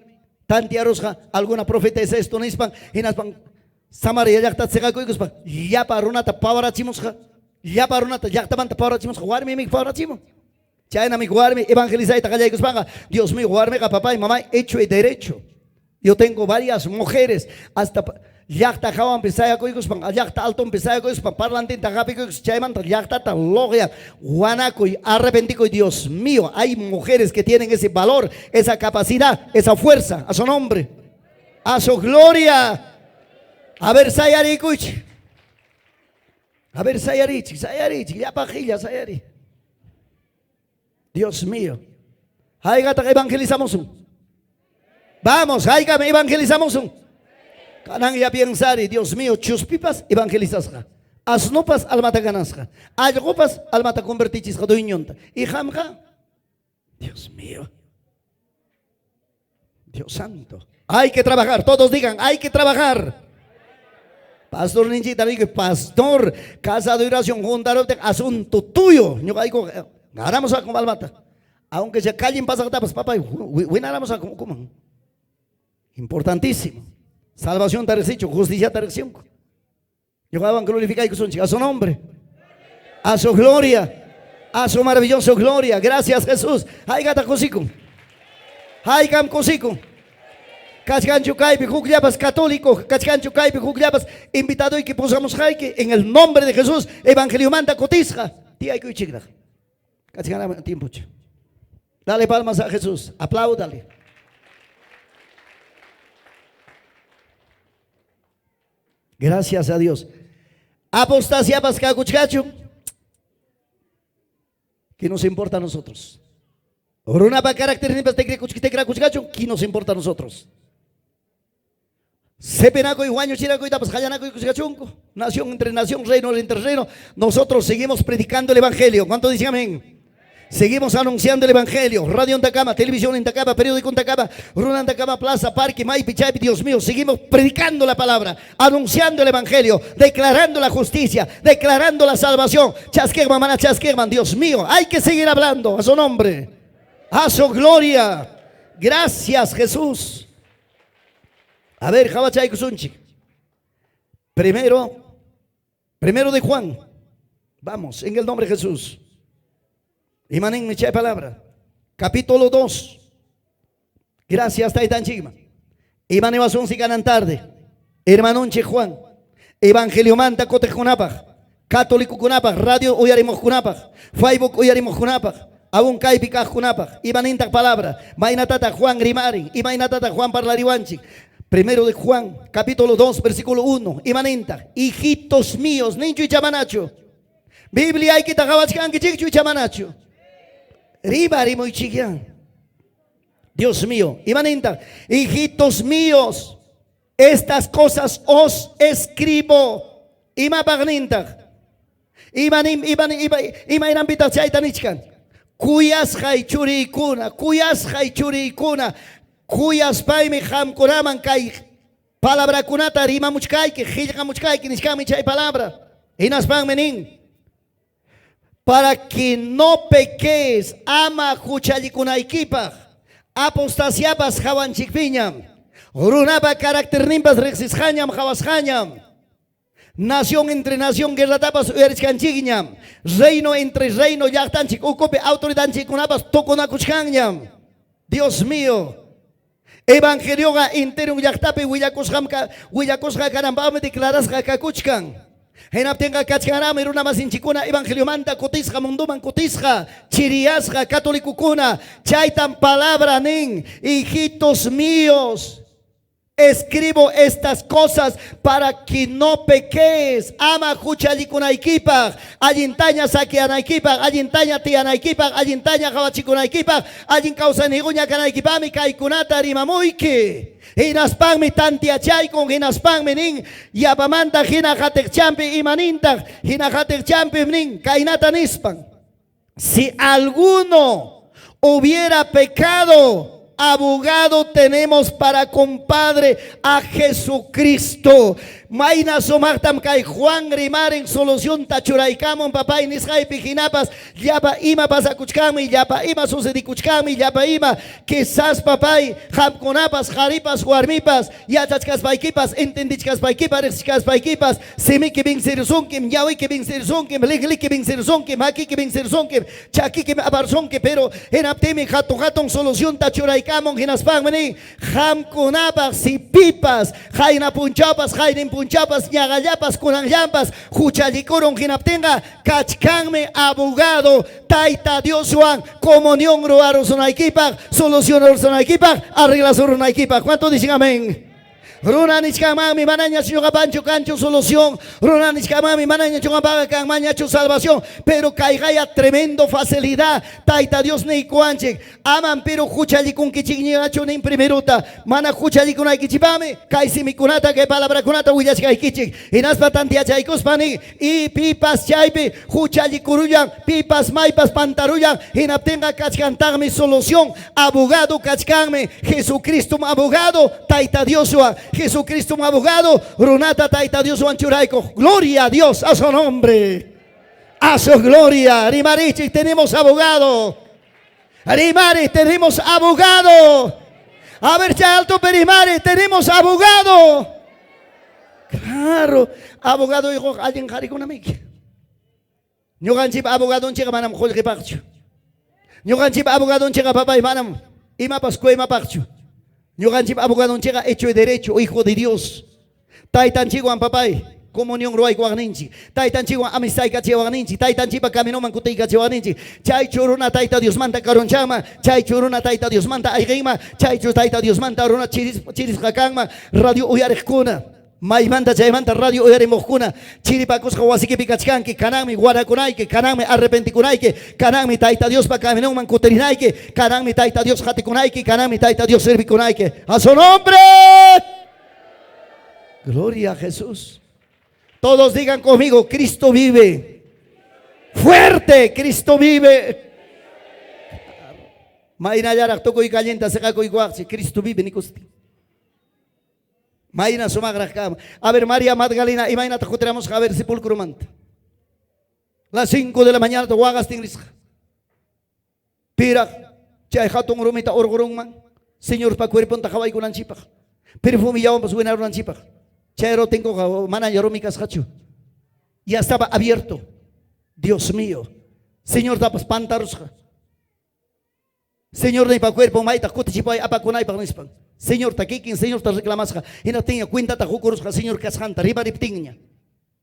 tantiarusqa alguna profeta es esto nispan, hinaspan Samaria llaqtata siqakuykuspa llapa runata pawarachimusqa, llapa runata llaqtamanta pawarachimusqa, warmimi pawarachimun. Chaynami warmi evangelizayta qallaykuspaqa, Dios mío, warmiqa papay, mamay, hecho y derecho. Yo tengo varias mujeres hasta llaqta hawanpi sayakuykuspan, llaqta altonpi sayakuykuspan, parlantinta hapikuykus, chaymanta llaqtata loqyan, wanakuy, arrepentikuy, Dios mío, hay mujeres que tienen ese valor, esa capacidad, esa fuerza, a su nombre, a su gloria. A ver, sayarikuychik. A ver, sayarichik, sayarichik, llapa qilla, sayari. Dios mío. Haykataq evangelizamusun. Vamos, haykam evangelizamusun. Kanan ya piensari, Dios mío, chuspipas evangelizasqa. Asnopas almata ganasqa. Allqupas almata convertichisqa dueñonta. Y qamqa, Dios mío. Dios santo. Hay que trabajar, todos digan, hay que trabajar. Pastor ninchita digo, pastor, casa de oración, juntarote, asunto tuyo. Ñuqayku ganamos a con almata. Aunque se callen pasaqtapas, papá, winaramos a como. Importantísimo. Salvación ta riqsichu, justicia ta riqsiunku. Ñuqawan glorificaykusunchik a su nombre, a su gloria, a su maravilloso gloria. Gracias, Jesús. Haykata kusikun. Haykam kusikun. Kachkanchu kaypi hukllapas católico, kachkanchu kaypi hukllapas invitadoyki pusamusqayki en el nombre de Jesús evangeliomanta kutisqa. Tiyaykuychikraq. Kachkanam tiempocha. Dale palmas a Jesús, apláudale. Gracias a Dios. Apostasiapas kakuchkachu. ¿Qué nos importa a nosotros? Runapa carácter tikrakuchkachu, ¿qué nos importa a nosotros? Sepinakuy, wañuchinakuy, qallanakuy kuchkachunku. Nación entre nación, reino entre reino. Nosotros seguimos predicando el evangelio. ¿Cuánto dicen amén? Seguimos anunciando el evangelio. Radio en Tacama, televisión en Tacama, periódico en Tacama, Runa en Tacama, Plaza, Parque, Maipi, Chaypi, Dios mío. Seguimos predicando la palabra, anunciando el evangelio, declarando la justicia, declarando la salvación. Chasqueman, mana chasqueman, Dios mío. Hay que seguir hablando a su nombre, a su gloria. Gracias, Jesús. A ver, qawachaykusunchik. Primero de Juan. Vamos, en el nombre de Jesús. Imaninmi chay palabra. Capítulo 2. Gracias, Taytanchikman. Imaniwasunsi kanan tarde. Hermanonchik Juan. Evangeliomanta kutiqkunapaq. Católicokunapaq, radio uyarimuqkunapaq, Facebook uyarimuqkunapaq, aún kaypi kaqkunapaq. Imanintaq palabra. Maynatataq Juan rimarin. Imaynatataq Juan parlariwanchik. Primero de Juan, capítulo 2, versículo 1. Imanintaq. Hijitos míos, ninchu icha manachu. Bibliaykita qawachkankichikchu icha manachu. Rimarimuychikya. Dios mío. Imanintaq. Hijitos míos, estas cosas os escribo. Imapaqnintaq. Imanim, iman, ima, imaynanpitaq chayta nichkan. Kuyasqay churiykuna, kuyasqay churiykuna, kuyaspaymi qamkunaman kay palabrakunata rimamuchkayki, qillqamuchkayki nichkanmi chay palabra. Hinaspanmi nin, para que no peques, ama huchallikunaykipaq, apostasiapas hawanchikpiñam, runapa carácterninpas riqsisqañam hawasqañam. Nación entre nación guerratapas uyarichkanchikñam. Reino entre reino llaqtanchik ukupi autoridadchikkunapas tukunakuchkanñam. Dios mío. Evangelioqa enteron llaqtapi willakusqam willakusqa kananpaqmi declarasqa kakuchkan. Hinaptinqa kachkanraqmi runa masinchikkuna evangeliomanta kutisqa munduman kutisqa chiriyasqa católicokuna chaytam palabra nin, hijitos míos, escribo estas cosas para que no peques. Ama huchallikunaykipaq, allintaña saqueanaykipaq, allintaña tiyanaykipaq, allintaña qawachikunaykipaq, allin kawsayniyuqña kanaykipaqmi kaykunata rimamuyki. Hinaspanmi tantiachaykun, hinaspanmi nin, yapamanta hina qatiqchampi imanintaq, hina qatiqchampi nin, kaynata nispan. Si alguno hubiera pecado, abogado tenemos para con Padre a Jesucristo. Mayna sumaqtam kay Juan rimarin solución churaykamun papay nisqaypi hinapas llapa ima pasakuchkanmi, llapa ima sucedikuchkanmi, llapa ima quizás papay qamkunapas qharipas warmipas yachachkaspaykipas entendichkaspaykipas riqsichkaspaykipas simiki vencersunkim, ñawiki vencersunkim, liqliki vencersunkim, makiki vencersunkim, chakiki aparsunki, pero hinaptinmi hatun hatun solución churaykamun hinaspanmi nin qamkunapaq si pipas qayna punchawpas qaynin punchawpas ñaqallapas kunanllampas huchallikurun hinaptinqa kachkanmi abogado Tayta Dioswan comunión ruwarusunaykipaq, solucionarusunaykipaq, arreglasurunaykipaq. ¿Cuántos dicen amén? Runa nichkanmanmi manañachu ñuqapanchu kanchu solución. Runa nichkanmanmi manañachu ñuqapaqa kanmanñachu salvación. Pero kayqaya tremendo facilidad. Tayta Dios niykuwanchik. Aman pero huchallikunkichikñachu nin primeruta. Mana huchallikunaykichikpaqmi kay simikunata kay palabrakunata willachkaykichik. Hinaspa tantiachaykuspa nin y pipas chaypi huchallikurullan, pipas maypas pantarullan. Hinaptinqa kachkantaqmi solución. Abogado kachkanmi. Jesucristo abogado. Tayta Dioswan. Jesucristo abogado, runata Tayta Dioswan churayko. Gloria a Dios, a su nombre. A su gloria. Rimarichi, tenemos abogado. Rimari, tenemos abogado. A ver, alto Perimari, tenemos abogado. Claro, abogado hijo, alguien qarikunamiki. Ñuqanchik abogadonchikqa manam qullqipaqchu. Ñuqanchik abogadonchikqa papay manam imapas kuymapaqchu. Ñuqanchik abogadonchikqa hecho y derecho, hijo de Dios. Taytanchikwan papay, comunión ruwaykuwaqninchik. Taytanchikwan amistaykachiwaqninchik. Taytanchikpa caminoman kutiykachiwaqninchik. Chaychu runa Tayta Diosmanta karunchanman, chaychu runa Tayta Diosmanta ayqinman, chaychu Tayta Diosmanta runa chirisqa kanman, radio uyariqkuna. Maymanta chaymanta radio uyarimuqkuna, chiripakusqa wasikipi kachkanki, kananmi wanakunayki, kananmi arrepentikunayki, kananmi Tayta Diospa caminonman kutirinayki, kananmi Tayta Dios qatikunayki, kananmi Tayta Dios servikunayki. A su nombre. Gloria a Jesús. Todos digan conmigo, Cristo vive. Fuerte, Cristo vive. Maynallaraq tukuy callenta seqakuykuwaqchi, Cristo vive nikusti. Mayna sumaqraq kama. A ver, María Magdalena, imaynataq kutiramusqa? A ver, sepulcromanta. Las 5 de la mañana waqastin risqa. Piraq chay hatun rumita urqurunman Señorpa cuerponta qhawaykunanchikpaq. Perfumillawanpas winarunanchikpaq. Chay rotinkuqa manaña rumi kasqachu. Ya estaba abierto. Dios mío. Señortapas pantarusqa. Señorniypa cuerpon maytaq kutichipuway apakunaypaq nispan. Señorta kikin Señorta reclamasqa. Hinaptinña cuentata qukurusqa Señor kasqanta rimariptinña.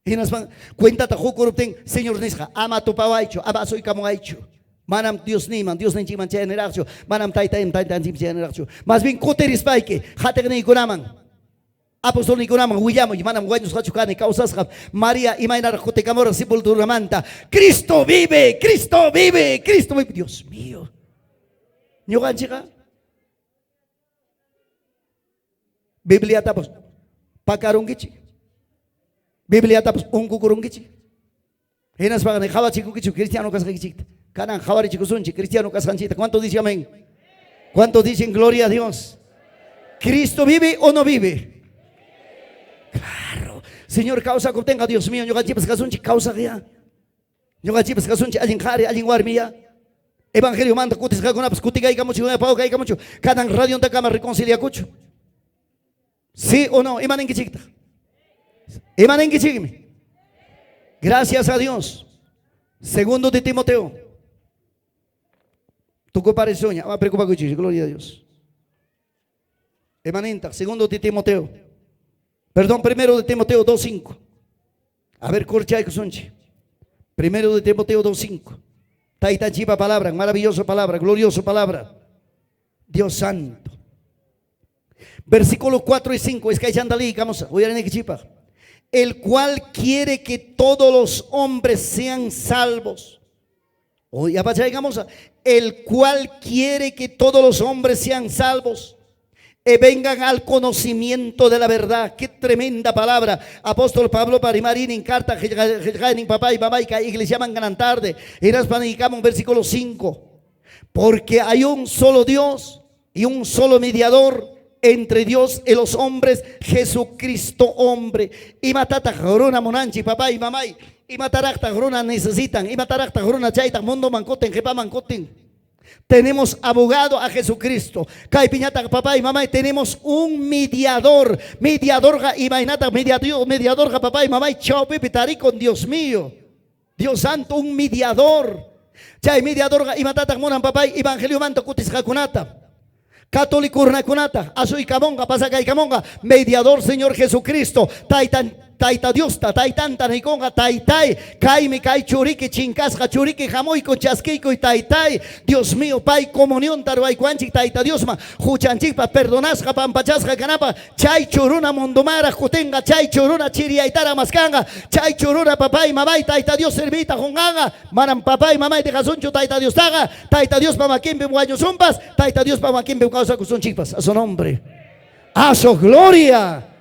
Hinaspan cuentata qukuruptin Señor nisqa, ama tupawaychu, ama asuykamuwaychu. Manam Diosniyman, Diosninchikman chayaniraqchu, manam taytayman, taytanchikman chayaniraqchu. Más bien kutirispayki qatiqniykunaman, apostolniykunaman willamuy, manam wañusqachu kani, kawsasqam. María imaynaraq kutikamurqa sepulturamanta. Cristo vive, Cristo vive, Cristo vive. Dios mío. Ñuqanchikqa Bibliatapas pakarunkichik. Bibliatapas unqukurunkichik. Hinaspaqa ni qhawachikunkichik cristiano kasqaykichikta. Kanan qhawarichikusunchik cristiano kasqanchikta. ¿Cuántos dicen amén? ¿Cuántos dicen gloria a Dios? ¿Cristo vive o no vive? Claro. Señor kawsakuptinqa Dios mío ñuqanchikpas kasunchik kawsaqya. Ñuqanchikpas kasunchik allin qhari, allin warmiya. Evangeliomanta kutisqakunapas kutikaykamuchu, pawkaykamuchu. Kanan radiontakama reconciliakuchu. ¿Sí o no? Imaninkichiktaq? Imaninkichikmi? Gracias a Dios. Segundo de Timoteo. Tukuparisuña, ama preocupakuychik, gloria a Dios. Imanintaq? Segundo de Timoteo. Perdón, primero de Timoteo 2.5. A ver, corchaykusunchik. Primero de Timoteo 2.5. Taytanchikpa palabra, maravillosa palabra, gloriosa palabra. Dios santo. Versículo 4 y 5, es que vamos, El cual quiere que todos los hombres sean salvos. El cual quiere que todos los hombres sean salvos y vengan al conocimiento de la verdad. Qué tremenda palabra. Apóstol Pablo parimarin carta papá y mamá y iglesia man tarde. un versículo 5. Porque hay un solo Dios y un solo mediador entre Dios y los hombres, Jesucristo hombre. Imatataq runa munanchik papá y mamá. Imataraqtaq runa necesitan. Imataraqtaq runa chaytaq mundoman kutin, qipaman kutin. Tenemos abogado a Jesucristo. Kaypiñataq papá y mamá tenemos un mediador. Mediadorqa imaynataq mediador, mediadorqa papá y mamá chawpipi tarikun Dios mío. Dios santo, un mediador. Chay mediadorqa imatataq munan papá evangeliomanta kutisqakunata. Católico runakunata, asuykamunqa, pasakaykamunqa, mediador Señor Jesucristo, taytan Tayta Diosta, taytanta niykunqa, taytay, kaymi kay churiki chinkasqa churiki hamuyku chaskiykuy taytay, Dios mío, pay comunionta ruwaykuwanchik Tayta Diosman, huchanchikpa perdonasqa pampachasqa kanapaq, chay churuna mundomaraq kutinqa, chay churuna chiriyaytaraq maskanqa, chay churuna papay, mamay, Tayta Dios serviyta qunqanqa, manam papay, mamay dejasunchu Tayta Diostaqa, Tayta Diospa makinpim wañusunpas, Tayta Diospa makinpim kawsakusunchikpas, a su nombre, a su gloria.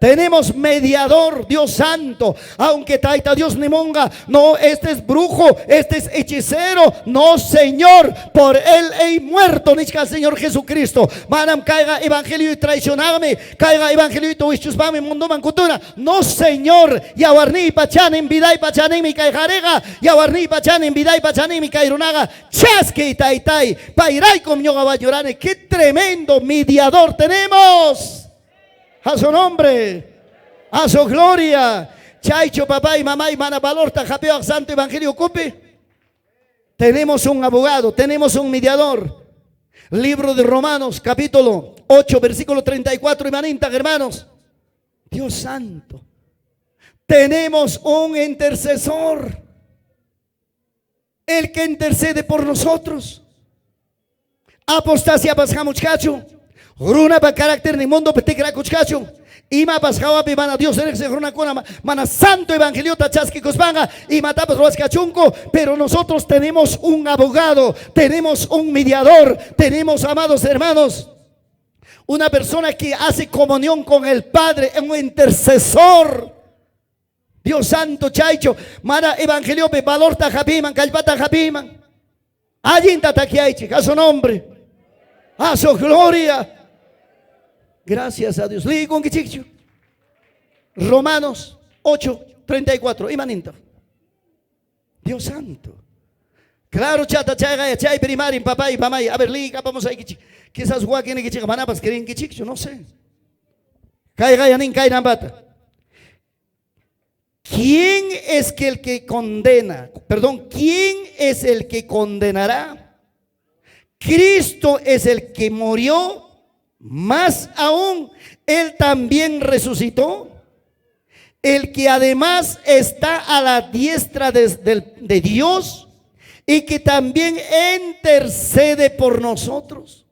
Tenemos mediador, Dios Santo. Aunque Taita Dios nimunqa, no, este es brujo, este es hechicero. No, Señor, por él he muerto, nichka Señor Jesucristo. Manam kayqa evangelio y traicionarme, kayqa evangelio y wischuspanmi mundoman kutuna. No, Señor, yawarniypa chanin, vidaypa chaninmi kay qhariqa, yawarniypa chanin, vidaypa chaninmi kay runaqa. Chaskiy taytay, payraykum ñuqa wañurani. Qué tremendo mediador tenemos. A su nombre, a su gloria. Chaychu papá y mamá y mana valorta hapiwaq santo evangelio kupi. Tenemos un abogado, tenemos un mediador. Libro de Romanos, capítulo 8, versículo 34. Imanintaq, hermanos. Dios Santo. Tenemos un intercesor. El que intercede por nosotros. Apostasia hamuchkachu. Runapa carácter ni mundo tikrakuchkachu. Imapas hawapi mana Dios riqsiq runakuna mana santo evangeliota chaskikuspanqa imatapas ruwachkachunku, pero nosotros tenemos un abogado, tenemos un mediador, tenemos, amados hermanos, una persona que hace comunión con el Padre, un intercesor. Dios Santo chaychu mana evangeliopi valorta hapiman, kallpata hapiman. Allinta takyaychik, a su nombre, a su gloria. Gracias a Dios. Liykunkichikchu. Romanos 8, 34. Imaninta. Dios Santo. Claro, chata, chayqa, chay primarin, papá y mamá. A ver, vamos ahí. Quizás wakinnikichik manapas creenkichikchu, no sé. Kayqa nin kaynambata. ¿Quién es que el que condena? Perdón, ¿quién es el que condenará? Cristo es el que murió, más aún, Él también resucitó. El que además está a la diestra de Dios y que también intercede por nosotros.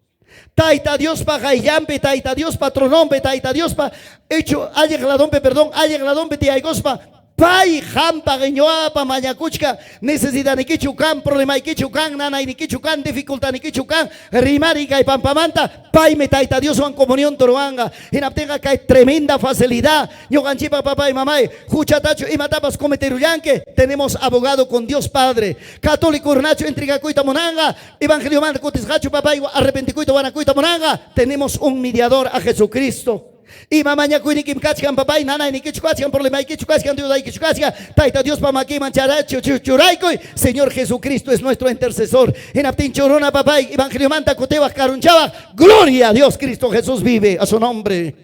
Taita Dios pa qayllanpi, Taita Dios pa tronompi, Taita Dios pa hecho alleq ladonpi, perdón, alleq ladonpi tiyaykuspa, pay qampa ñuqapa mañakuchka, necesidadnikichu kan, problemaykichu kan, nanaynikichu kan, dificultadnikichu kan, rimari kay pampamanta, paymi Taita Dioswan comunión ruwanqa. Hinaptinqa kay tremenda facilidad, ñuqanchikpa papá y mamay, huchatachu imatapas cometerullanki, tenemos abogado con Dios Padre. Católico runachu entregakuyta munanqa, evangeliomanta kutisqachu papá arrepentikuyta wanakuyta munanqa, tenemos un mediador a Jesucristo. Ima mañakuynikim kachkan papay, nanaynikichu kachkan, problemaykichu kachkan, dudaykichu kachkan, Tayta Diospa makinman charachu churaykuy, Señor Jesucristo es nuestro intercesor. Hinaptinchu runa papay, evangeliomanta kutiwaq karunchawaq, gloria a Dios, Cristo Jesús vive, a su nombre,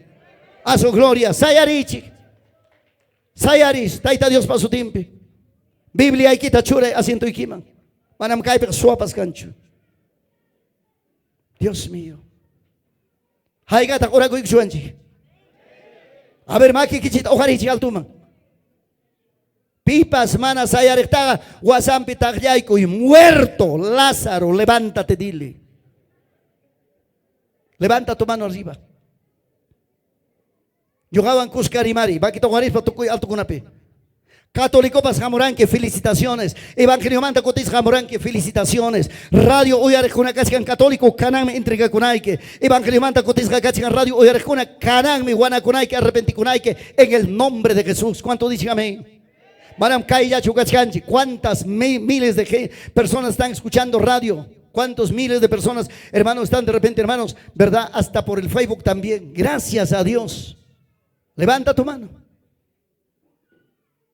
a su gloria. Sayarichik, sayarish, Tayta Diospa sutinpi. Bibliaykita churay asientoykiman. Manam kaypiqa suwapas kanchu. Dios mío. Haykataq orakuykuchuwanchik. A ver, makikichita uqarichik altuman. Pipas mana sayariqtaqa wasampi taqllaykuy, muerto Lázaro, levántate, dile. Levanta tu mano arriba. Ñuqawan kuska rimari, makita uqarispa tukuy altukunapi. Católicopas hamuranki, felicitaciones. Evangeliomanta kutisqa hamuranki, felicitaciones. Radio uyariqkuna kachkan católico, kananmi entregakunayki. Evangeliomanta kutisqa kachkan radio uyariqkuna, kananmi wanakunayki, arrepentikunayki, en el nombre de Jesús. ¿Cuánto dicen amén? Manam kayllachu kachkanchik. ¿Cuántas miles de personas están escuchando radio? ¿Cuántos miles de personas, hermanos, están de repente, hermanos, verdad? Hasta por el Facebook también. Gracias a Dios. Levanta tu mano.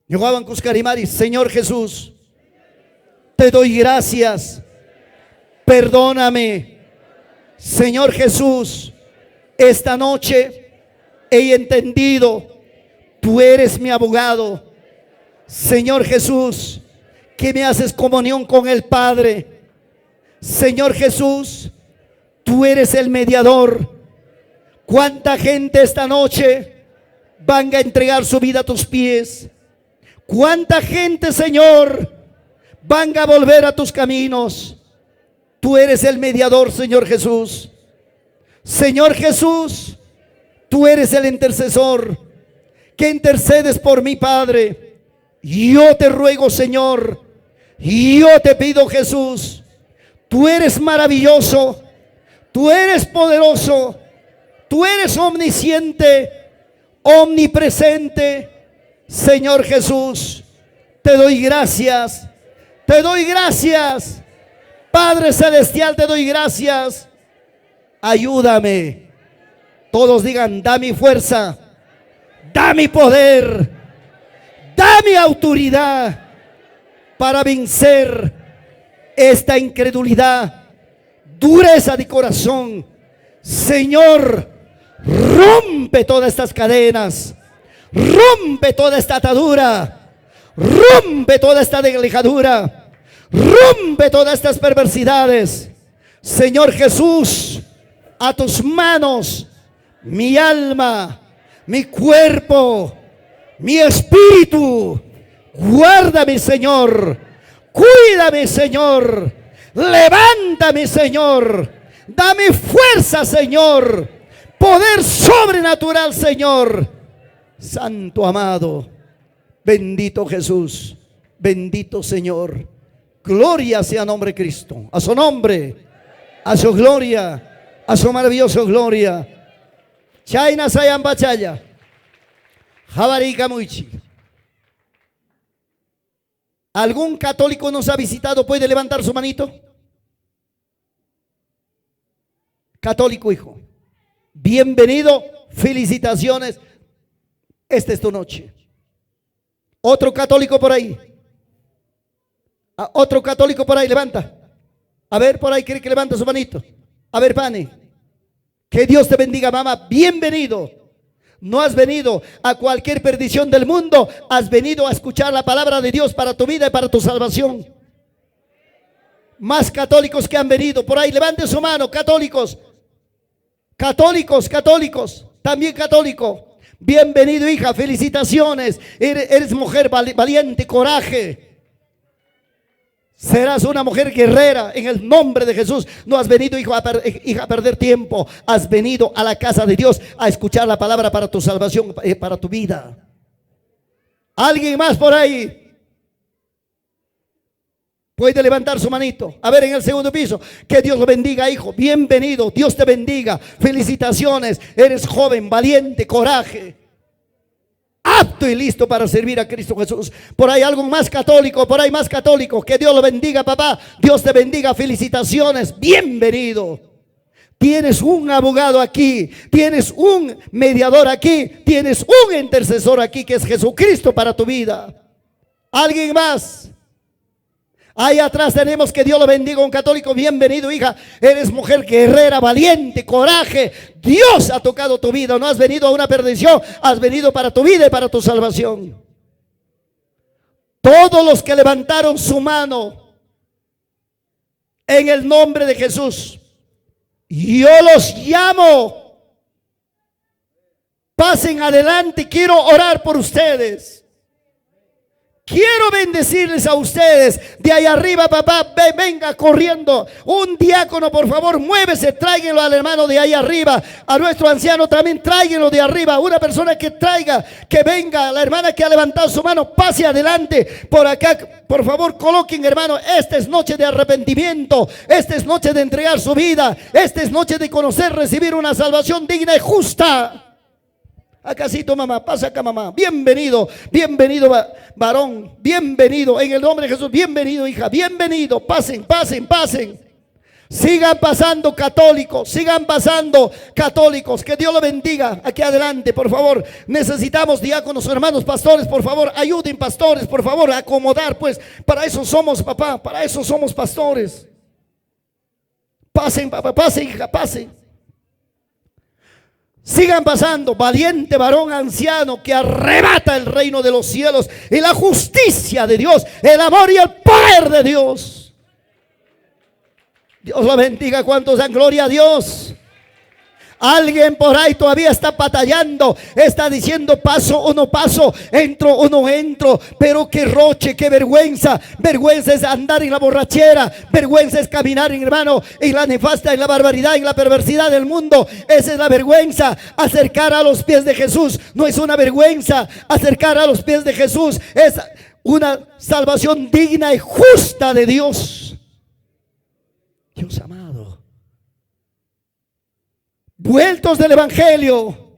Ñuqawan kuska rimari, Señor Jesús, te doy gracias. Perdóname. Señor Jesús, esta noche he entendido, tú eres mi abogado. Señor Jesús, que me haces comunión con el Padre. Señor Jesús, tú eres el mediador. ¿Cuánta gente esta noche van a entregar su vida a tus pies? ¿Cuánta gente, Señor, van a volver a tus caminos? Tú eres el mediador, Señor Jesús. Señor Jesús, tú eres el intercesor que intercedes por mi Padre. Yo te ruego, Señor, yo te pido, Jesús, tú eres maravilloso, tú eres poderoso, tú eres omnisciente, omnipresente. Señor Jesús, te doy gracias, te doy gracias. Padre Celestial, te doy gracias. Ayúdame. Todos digan, da mi fuerza, da mi poder, da mi autoridad para vencer esta incredulidad, dureza de corazón. Señor, rompe todas estas cadenas, rompe toda esta atadura, rompe toda esta deslijadura, rompe todas estas perversidades. Señor Jesús, a tus manos mi alma, mi cuerpo, mi espíritu. Guárdame, Señor. Cuídame, Señor. Levántame, Señor. Dame fuerza, Señor. Poder sobrenatural, Señor. Santo amado. Bendito Jesús. Bendito Señor. Gloria sea nombre de Cristo. A su nombre. A su gloria. A su maravillosa gloria. Chayna sayampachalla. Jabarikamuichi. ¿Algún católico nos ha visitado? ¿Puede levantar su manito? Católico, hijo. Bienvenido. Felicitaciones. Esta es tu noche. Otro católico por ahí. Ah, otro católico por ahí, levanta. A ver, por ahí quiere que levante su manito. A ver, pane. Que Dios te bendiga, mamá. Bienvenido. No has venido a cualquier perdición del mundo. Has venido a escuchar la palabra de Dios para tu vida y para tu salvación. Más católicos que han venido. Por ahí, levante su mano, católicos. Católicos, católicos. También católico. Bienvenido, hija. Felicitaciones. Eres, mujer valiente, coraje. Serás una mujer guerrera en el nombre de Jesús. No has venido, hijo, a hija, a perder tiempo. Has venido a la casa de Dios a escuchar la palabra para tu salvación, para tu vida. ¿Alguien más por ahí? Puede levantar su manito. A ver, en el segundo piso. Que Dios lo bendiga, hijo. Bienvenido. Dios te bendiga. Felicitaciones. Eres joven, valiente, coraje. Apto y listo para servir a Cristo Jesús. Por ahí algo más católico, por ahí más católico. Que Dios lo bendiga, papá. Dios te bendiga. Felicitaciones. Bienvenido. Tienes un abogado aquí, tienes un mediador aquí, tienes un intercesor aquí que es Jesucristo para tu vida. ¿Alguien más? Ahí atrás tenemos que Dios lo bendiga, un católico. Bienvenido, hija. Eres mujer guerrera, valiente, coraje. Dios ha tocado tu vida. No has venido a una perdición, has venido para tu vida y para tu salvación. Todos los que levantaron su mano en el nombre de Jesús, yo los llamo. Pasen adelante, quiero orar por ustedes. Quiero bendecirles a ustedes. De ahí arriba, papá, venga corriendo. Un diácono, por favor, muévese, tráiganlo al hermano de ahí arriba. A nuestro anciano también, tráiganlo de arriba. Una persona que traiga, que venga. La hermana que ha levantado su mano, pase adelante. Por acá, por favor, coloquen, hermano. Esta es noche de arrepentimiento. Esta es noche de entregar su vida. Esta es noche de conocer, recibir una salvación digna y justa. Acasito, mamá, pasa acá, mamá. Bienvenido, bienvenido, varón. Bienvenido, en el nombre de Jesús. Bienvenido, hija. Bienvenido. Pasen, pasen, pasen. Sigan pasando católicos, sigan pasando católicos. Que Dios lo bendiga. Aquí adelante, por favor. Necesitamos diáconos, hermanos, pastores, por favor. Ayuden, pastores, por favor, a acomodar, pues. Para eso somos, papá. Para eso somos pastores. Pasen, papá, pasen, hija, pasen. Sigan pasando, valiente varón anciano que arrebata el reino de los cielos y la justicia de Dios, el amor y el poder de Dios. Dios lo bendiga. ¿Cuántos dan gloria a Dios? Alguien por ahí todavía está batallando, está diciendo paso o no paso, entro o no entro, pero qué roche, qué vergüenza. Vergüenza es andar en la borrachera, vergüenza es caminar, hermano, en la nefasta, en la barbaridad, en la perversidad del mundo. Esa es la vergüenza. Acercar a los pies de Jesús no es una vergüenza. Acercar a los pies de Jesús es una salvación digna y justa de Dios. Dios amado. Vueltos del Evangelio.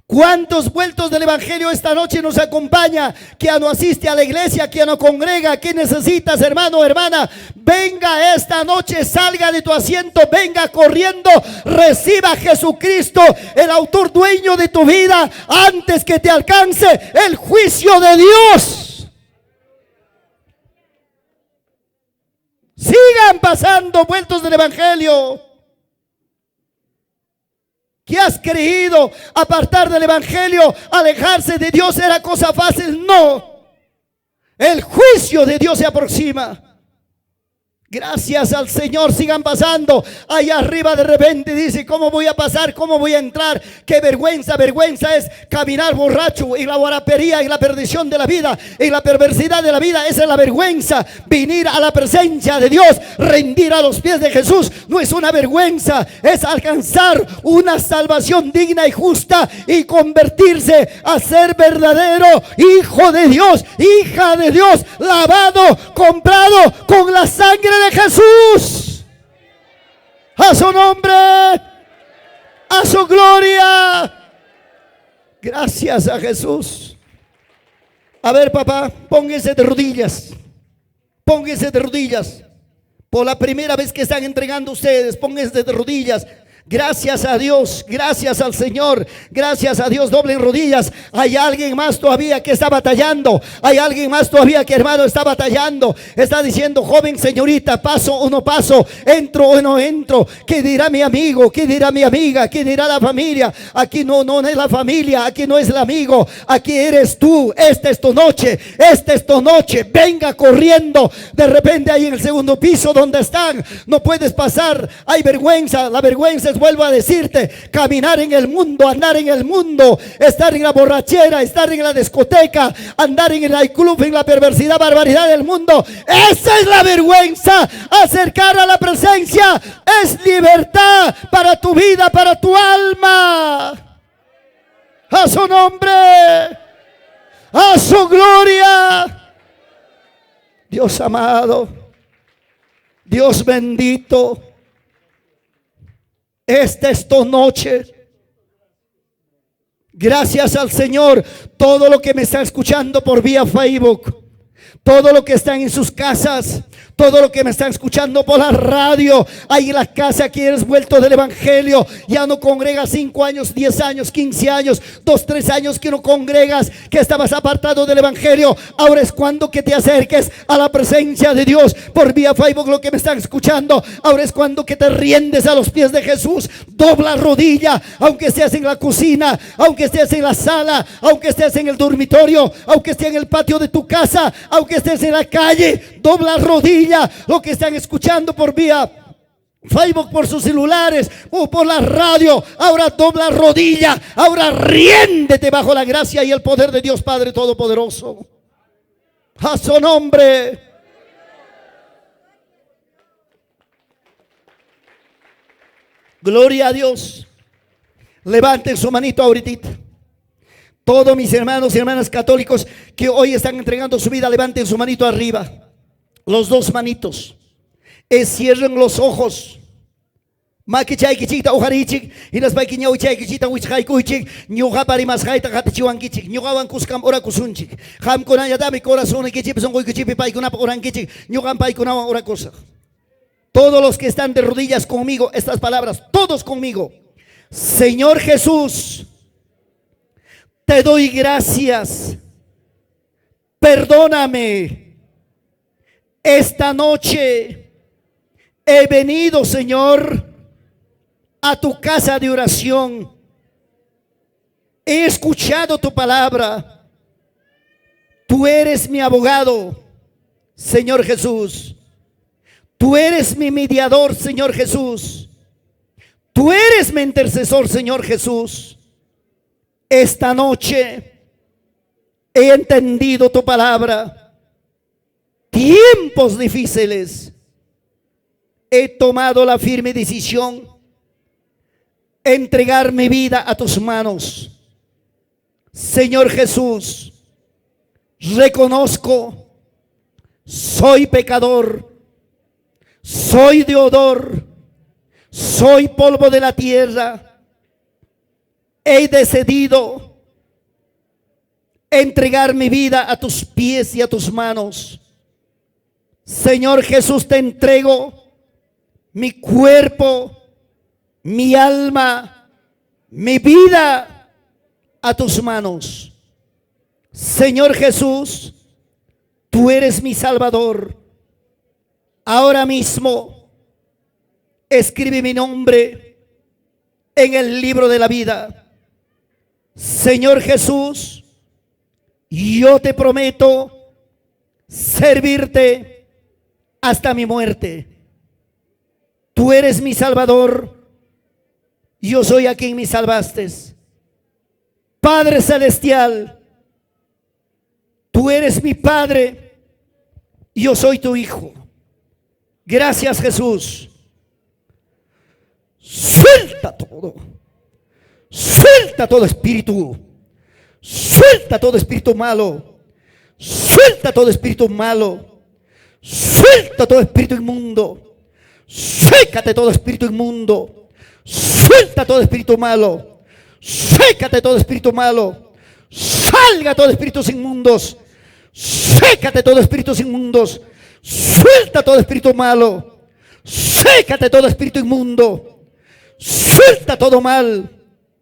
¿Cuántos vueltos del Evangelio esta noche nos acompaña? Que ya no asiste a la iglesia, que ya no congrega. ¿Qué necesitas, hermano, hermana? Venga esta noche, salga de tu asiento, venga corriendo, reciba a Jesucristo, el autor dueño de tu vida, antes que te alcance el juicio de Dios. Sigan pasando vueltos del Evangelio. ¿Qué has creído? Apartar del Evangelio, alejarse de Dios era cosa fácil. No. El juicio de Dios se aproxima. Gracias al Señor, sigan pasando. Allá arriba de repente dice, ¿cómo voy a pasar? ¿Cómo voy a entrar? Qué vergüenza, vergüenza es caminar borracho y la guarapería y la perdición de la vida y la perversidad de la vida. Esa es la vergüenza. Venir a la presencia de Dios, rendir a los pies de Jesús, no es una vergüenza, es alcanzar una salvación digna y justa y convertirse a ser verdadero hijo de Dios, hija de Dios, lavado, comprado con la sangre de Jesús. A su nombre, a su gloria. Gracias a Jesús. A ver, papá, póngase de rodillas. Póngase de rodillas. Por la primera vez que están entregando ustedes, pónganse de rodillas. Gracias a Dios, gracias al Señor, gracias a Dios, doblen rodillas. Hay alguien más todavía que está batallando. Hay alguien más todavía que, hermano, está batallando. Está diciendo, joven señorita, paso o no paso, entro o no entro. ¿Qué dirá mi amigo? ¿Qué dirá mi amiga? ¿Qué dirá la familia? Aquí no, no es la familia, aquí no es el amigo, aquí eres tú. Esta es tu noche, esta es tu noche. Venga corriendo. De repente ahí en el segundo piso donde están, no puedes pasar. Hay vergüenza, la vergüenza es, vuelvo a decirte, caminar en el mundo, andar en el mundo, estar en la borrachera, estar en la discoteca, andar en el club, en la perversidad, barbaridad del mundo. Esa es la vergüenza. Acercar a la presencia es libertad para tu vida, para tu alma. A su nombre, a su gloria. Dios amado, Dios bendito, esta es tu noche. Gracias al Señor. Todo lo que me está escuchando por vía Facebook, todo lo que están en sus casas, todo lo que me están escuchando por la radio, ahí en la casa que eres vuelto del Evangelio, ya no congregas 5 años, 10 años, 15 años, 2, 3 años que no congregas, que estabas apartado del Evangelio. Ahora es cuando que te acerques a la presencia de Dios por vía Facebook, lo que me están escuchando. Ahora es cuando que te rindes a los pies de Jesús. Dobla rodilla, aunque estés en la cocina, aunque estés en la sala, aunque estés en el dormitorio, aunque estés en el patio de tu casa, aunque estés en la calle, dobla rodilla. Lo que están escuchando por vía Facebook, por sus celulares o por la radio, ahora dobla rodilla, ahora riéndete bajo la gracia y el poder de Dios Padre Todopoderoso. A su nombre. Gloria a Dios. Levanten su manito ahorita. Todos mis hermanos y hermanas católicos que hoy están entregando su vida, levanten su manito arriba. Los dos manitos. Cierren los ojos. Makichaykichikta uqarichik, hinaspayki ñawichaykichikta wichqaykuychik, ñuqapa rimasqayta qatichiwankichik, ñuqawan kuskam orakusunchik. Qamkunañataqmi corazoniykichikpi sunquykichikpi paykunapaq orankichik, ñuqam paykunawan orakusaq. Todos los que están de rodillas conmigo, estas palabras, todos conmigo. Señor Jesús, te doy gracias. Perdóname. Esta noche he venido, Señor, a tu casa de oración. He escuchado tu palabra. Tú eres mi abogado, Señor Jesús. Tú eres mi mediador, Señor Jesús. Tú eres mi intercesor, Señor Jesús. Esta noche he entendido tu palabra. Tiempos difíciles. He tomado la firme decisión entregar mi vida a tus manos. Señor Jesús, reconozco, soy pecador, soy deudor, soy polvo de la tierra. He decidido entregar mi vida a tus pies y a tus manos. Señor Jesús, te entrego mi cuerpo, mi alma, mi vida a tus manos. Señor Jesús, tú eres mi Salvador. Ahora mismo escribe mi nombre en el libro de la vida. Señor Jesús, yo te prometo servirte hasta mi muerte. Tú eres mi Salvador. Yo soy a quien me salvaste. Padre Celestial, tú eres mi Padre. Yo soy tu Hijo. Gracias, Jesús. Suelta todo. Suelta todo espíritu. Suelta todo espíritu malo. Suelta todo espíritu malo. Suelta todo espíritu inmundo. Sécate todo espíritu inmundo. Suelta todo espíritu malo. Sécate todo espíritu malo. Salga todo espíritus inmundos. Sécate todo espíritus inmundos. Suelta todo espíritu malo. Sécate todo espíritu inmundo. Suelta todo mal.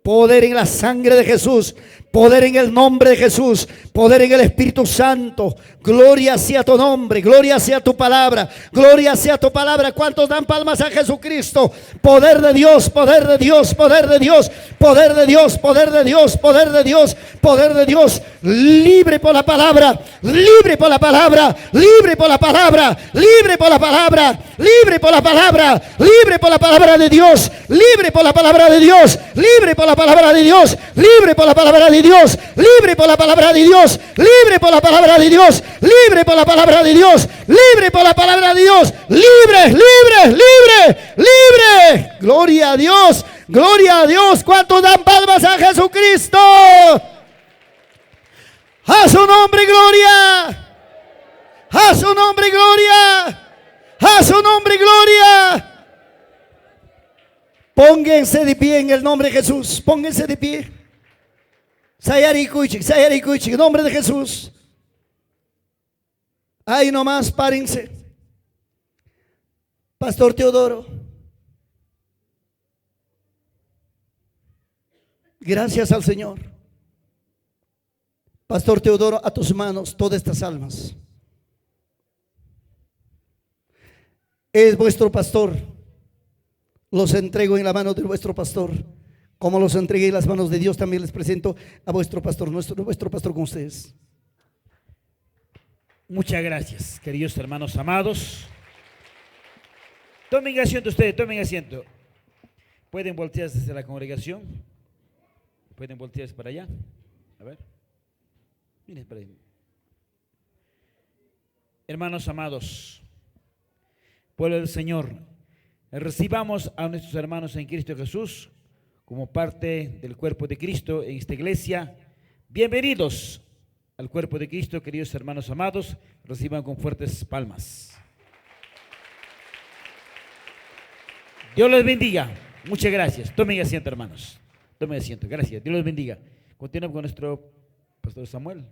Poder en la sangre de Jesús. Poder en el nombre de Jesús. Poder en el Espíritu Santo. Gloria sea tu nombre. Gloria sea tu palabra. Gloria sea tu palabra. ¿Cuántos dan palmas a Jesucristo? Poder de Dios, poder de Dios, poder de Dios, poder de Dios, poder de Dios, poder de Dios, poder de Dios. Libre por la palabra, libre por la palabra, libre por la palabra, libre por la palabra, libre por la palabra, libre por la palabra de Dios, libre por la palabra de Dios, libre por la palabra de Dios, libre por la palabra de Dios, libre por la palabra de Dios, libre por la palabra de Dios, libre por la palabra de Dios, libre por la palabra de Dios, libre, libre, libre, libre. Gloria a Dios, gloria a Dios. ¿Cuántos dan palmas a Jesucristo? A su nombre, gloria. A su nombre, gloria. A su nombre, gloria. Pónganse de pie en el nombre de Jesús. Pónganse de pie. Sayarikuychik, sayarikuychik, en nombre de Jesús. Ahí nomás, párense. Pastor Teodoro. Gracias al Señor. Pastor Teodoro, a tus manos todas estas almas. Es vuestro pastor. Los entrego en la mano de vuestro pastor. Como los entregué en las manos de Dios, también les presento a vuestro pastor, vuestro pastor con ustedes. Muchas gracias, queridos hermanos amados. Tomen asiento ustedes, tomen asiento. Pueden voltearse hacia la congregación. Pueden voltearse para allá. A ver. Miren para ahí. Hermanos amados, pueblo del Señor, recibamos a nuestros hermanos en Cristo Jesús como parte del cuerpo de Cristo en esta iglesia. Bienvenidos al cuerpo de Cristo, queridos hermanos amados. Reciban con fuertes palmas. Dios les bendiga. Muchas gracias. Tomen asiento, hermanos. Tomen asiento. Gracias. Dios los bendiga. Continuamos con nuestro pastor Samuel.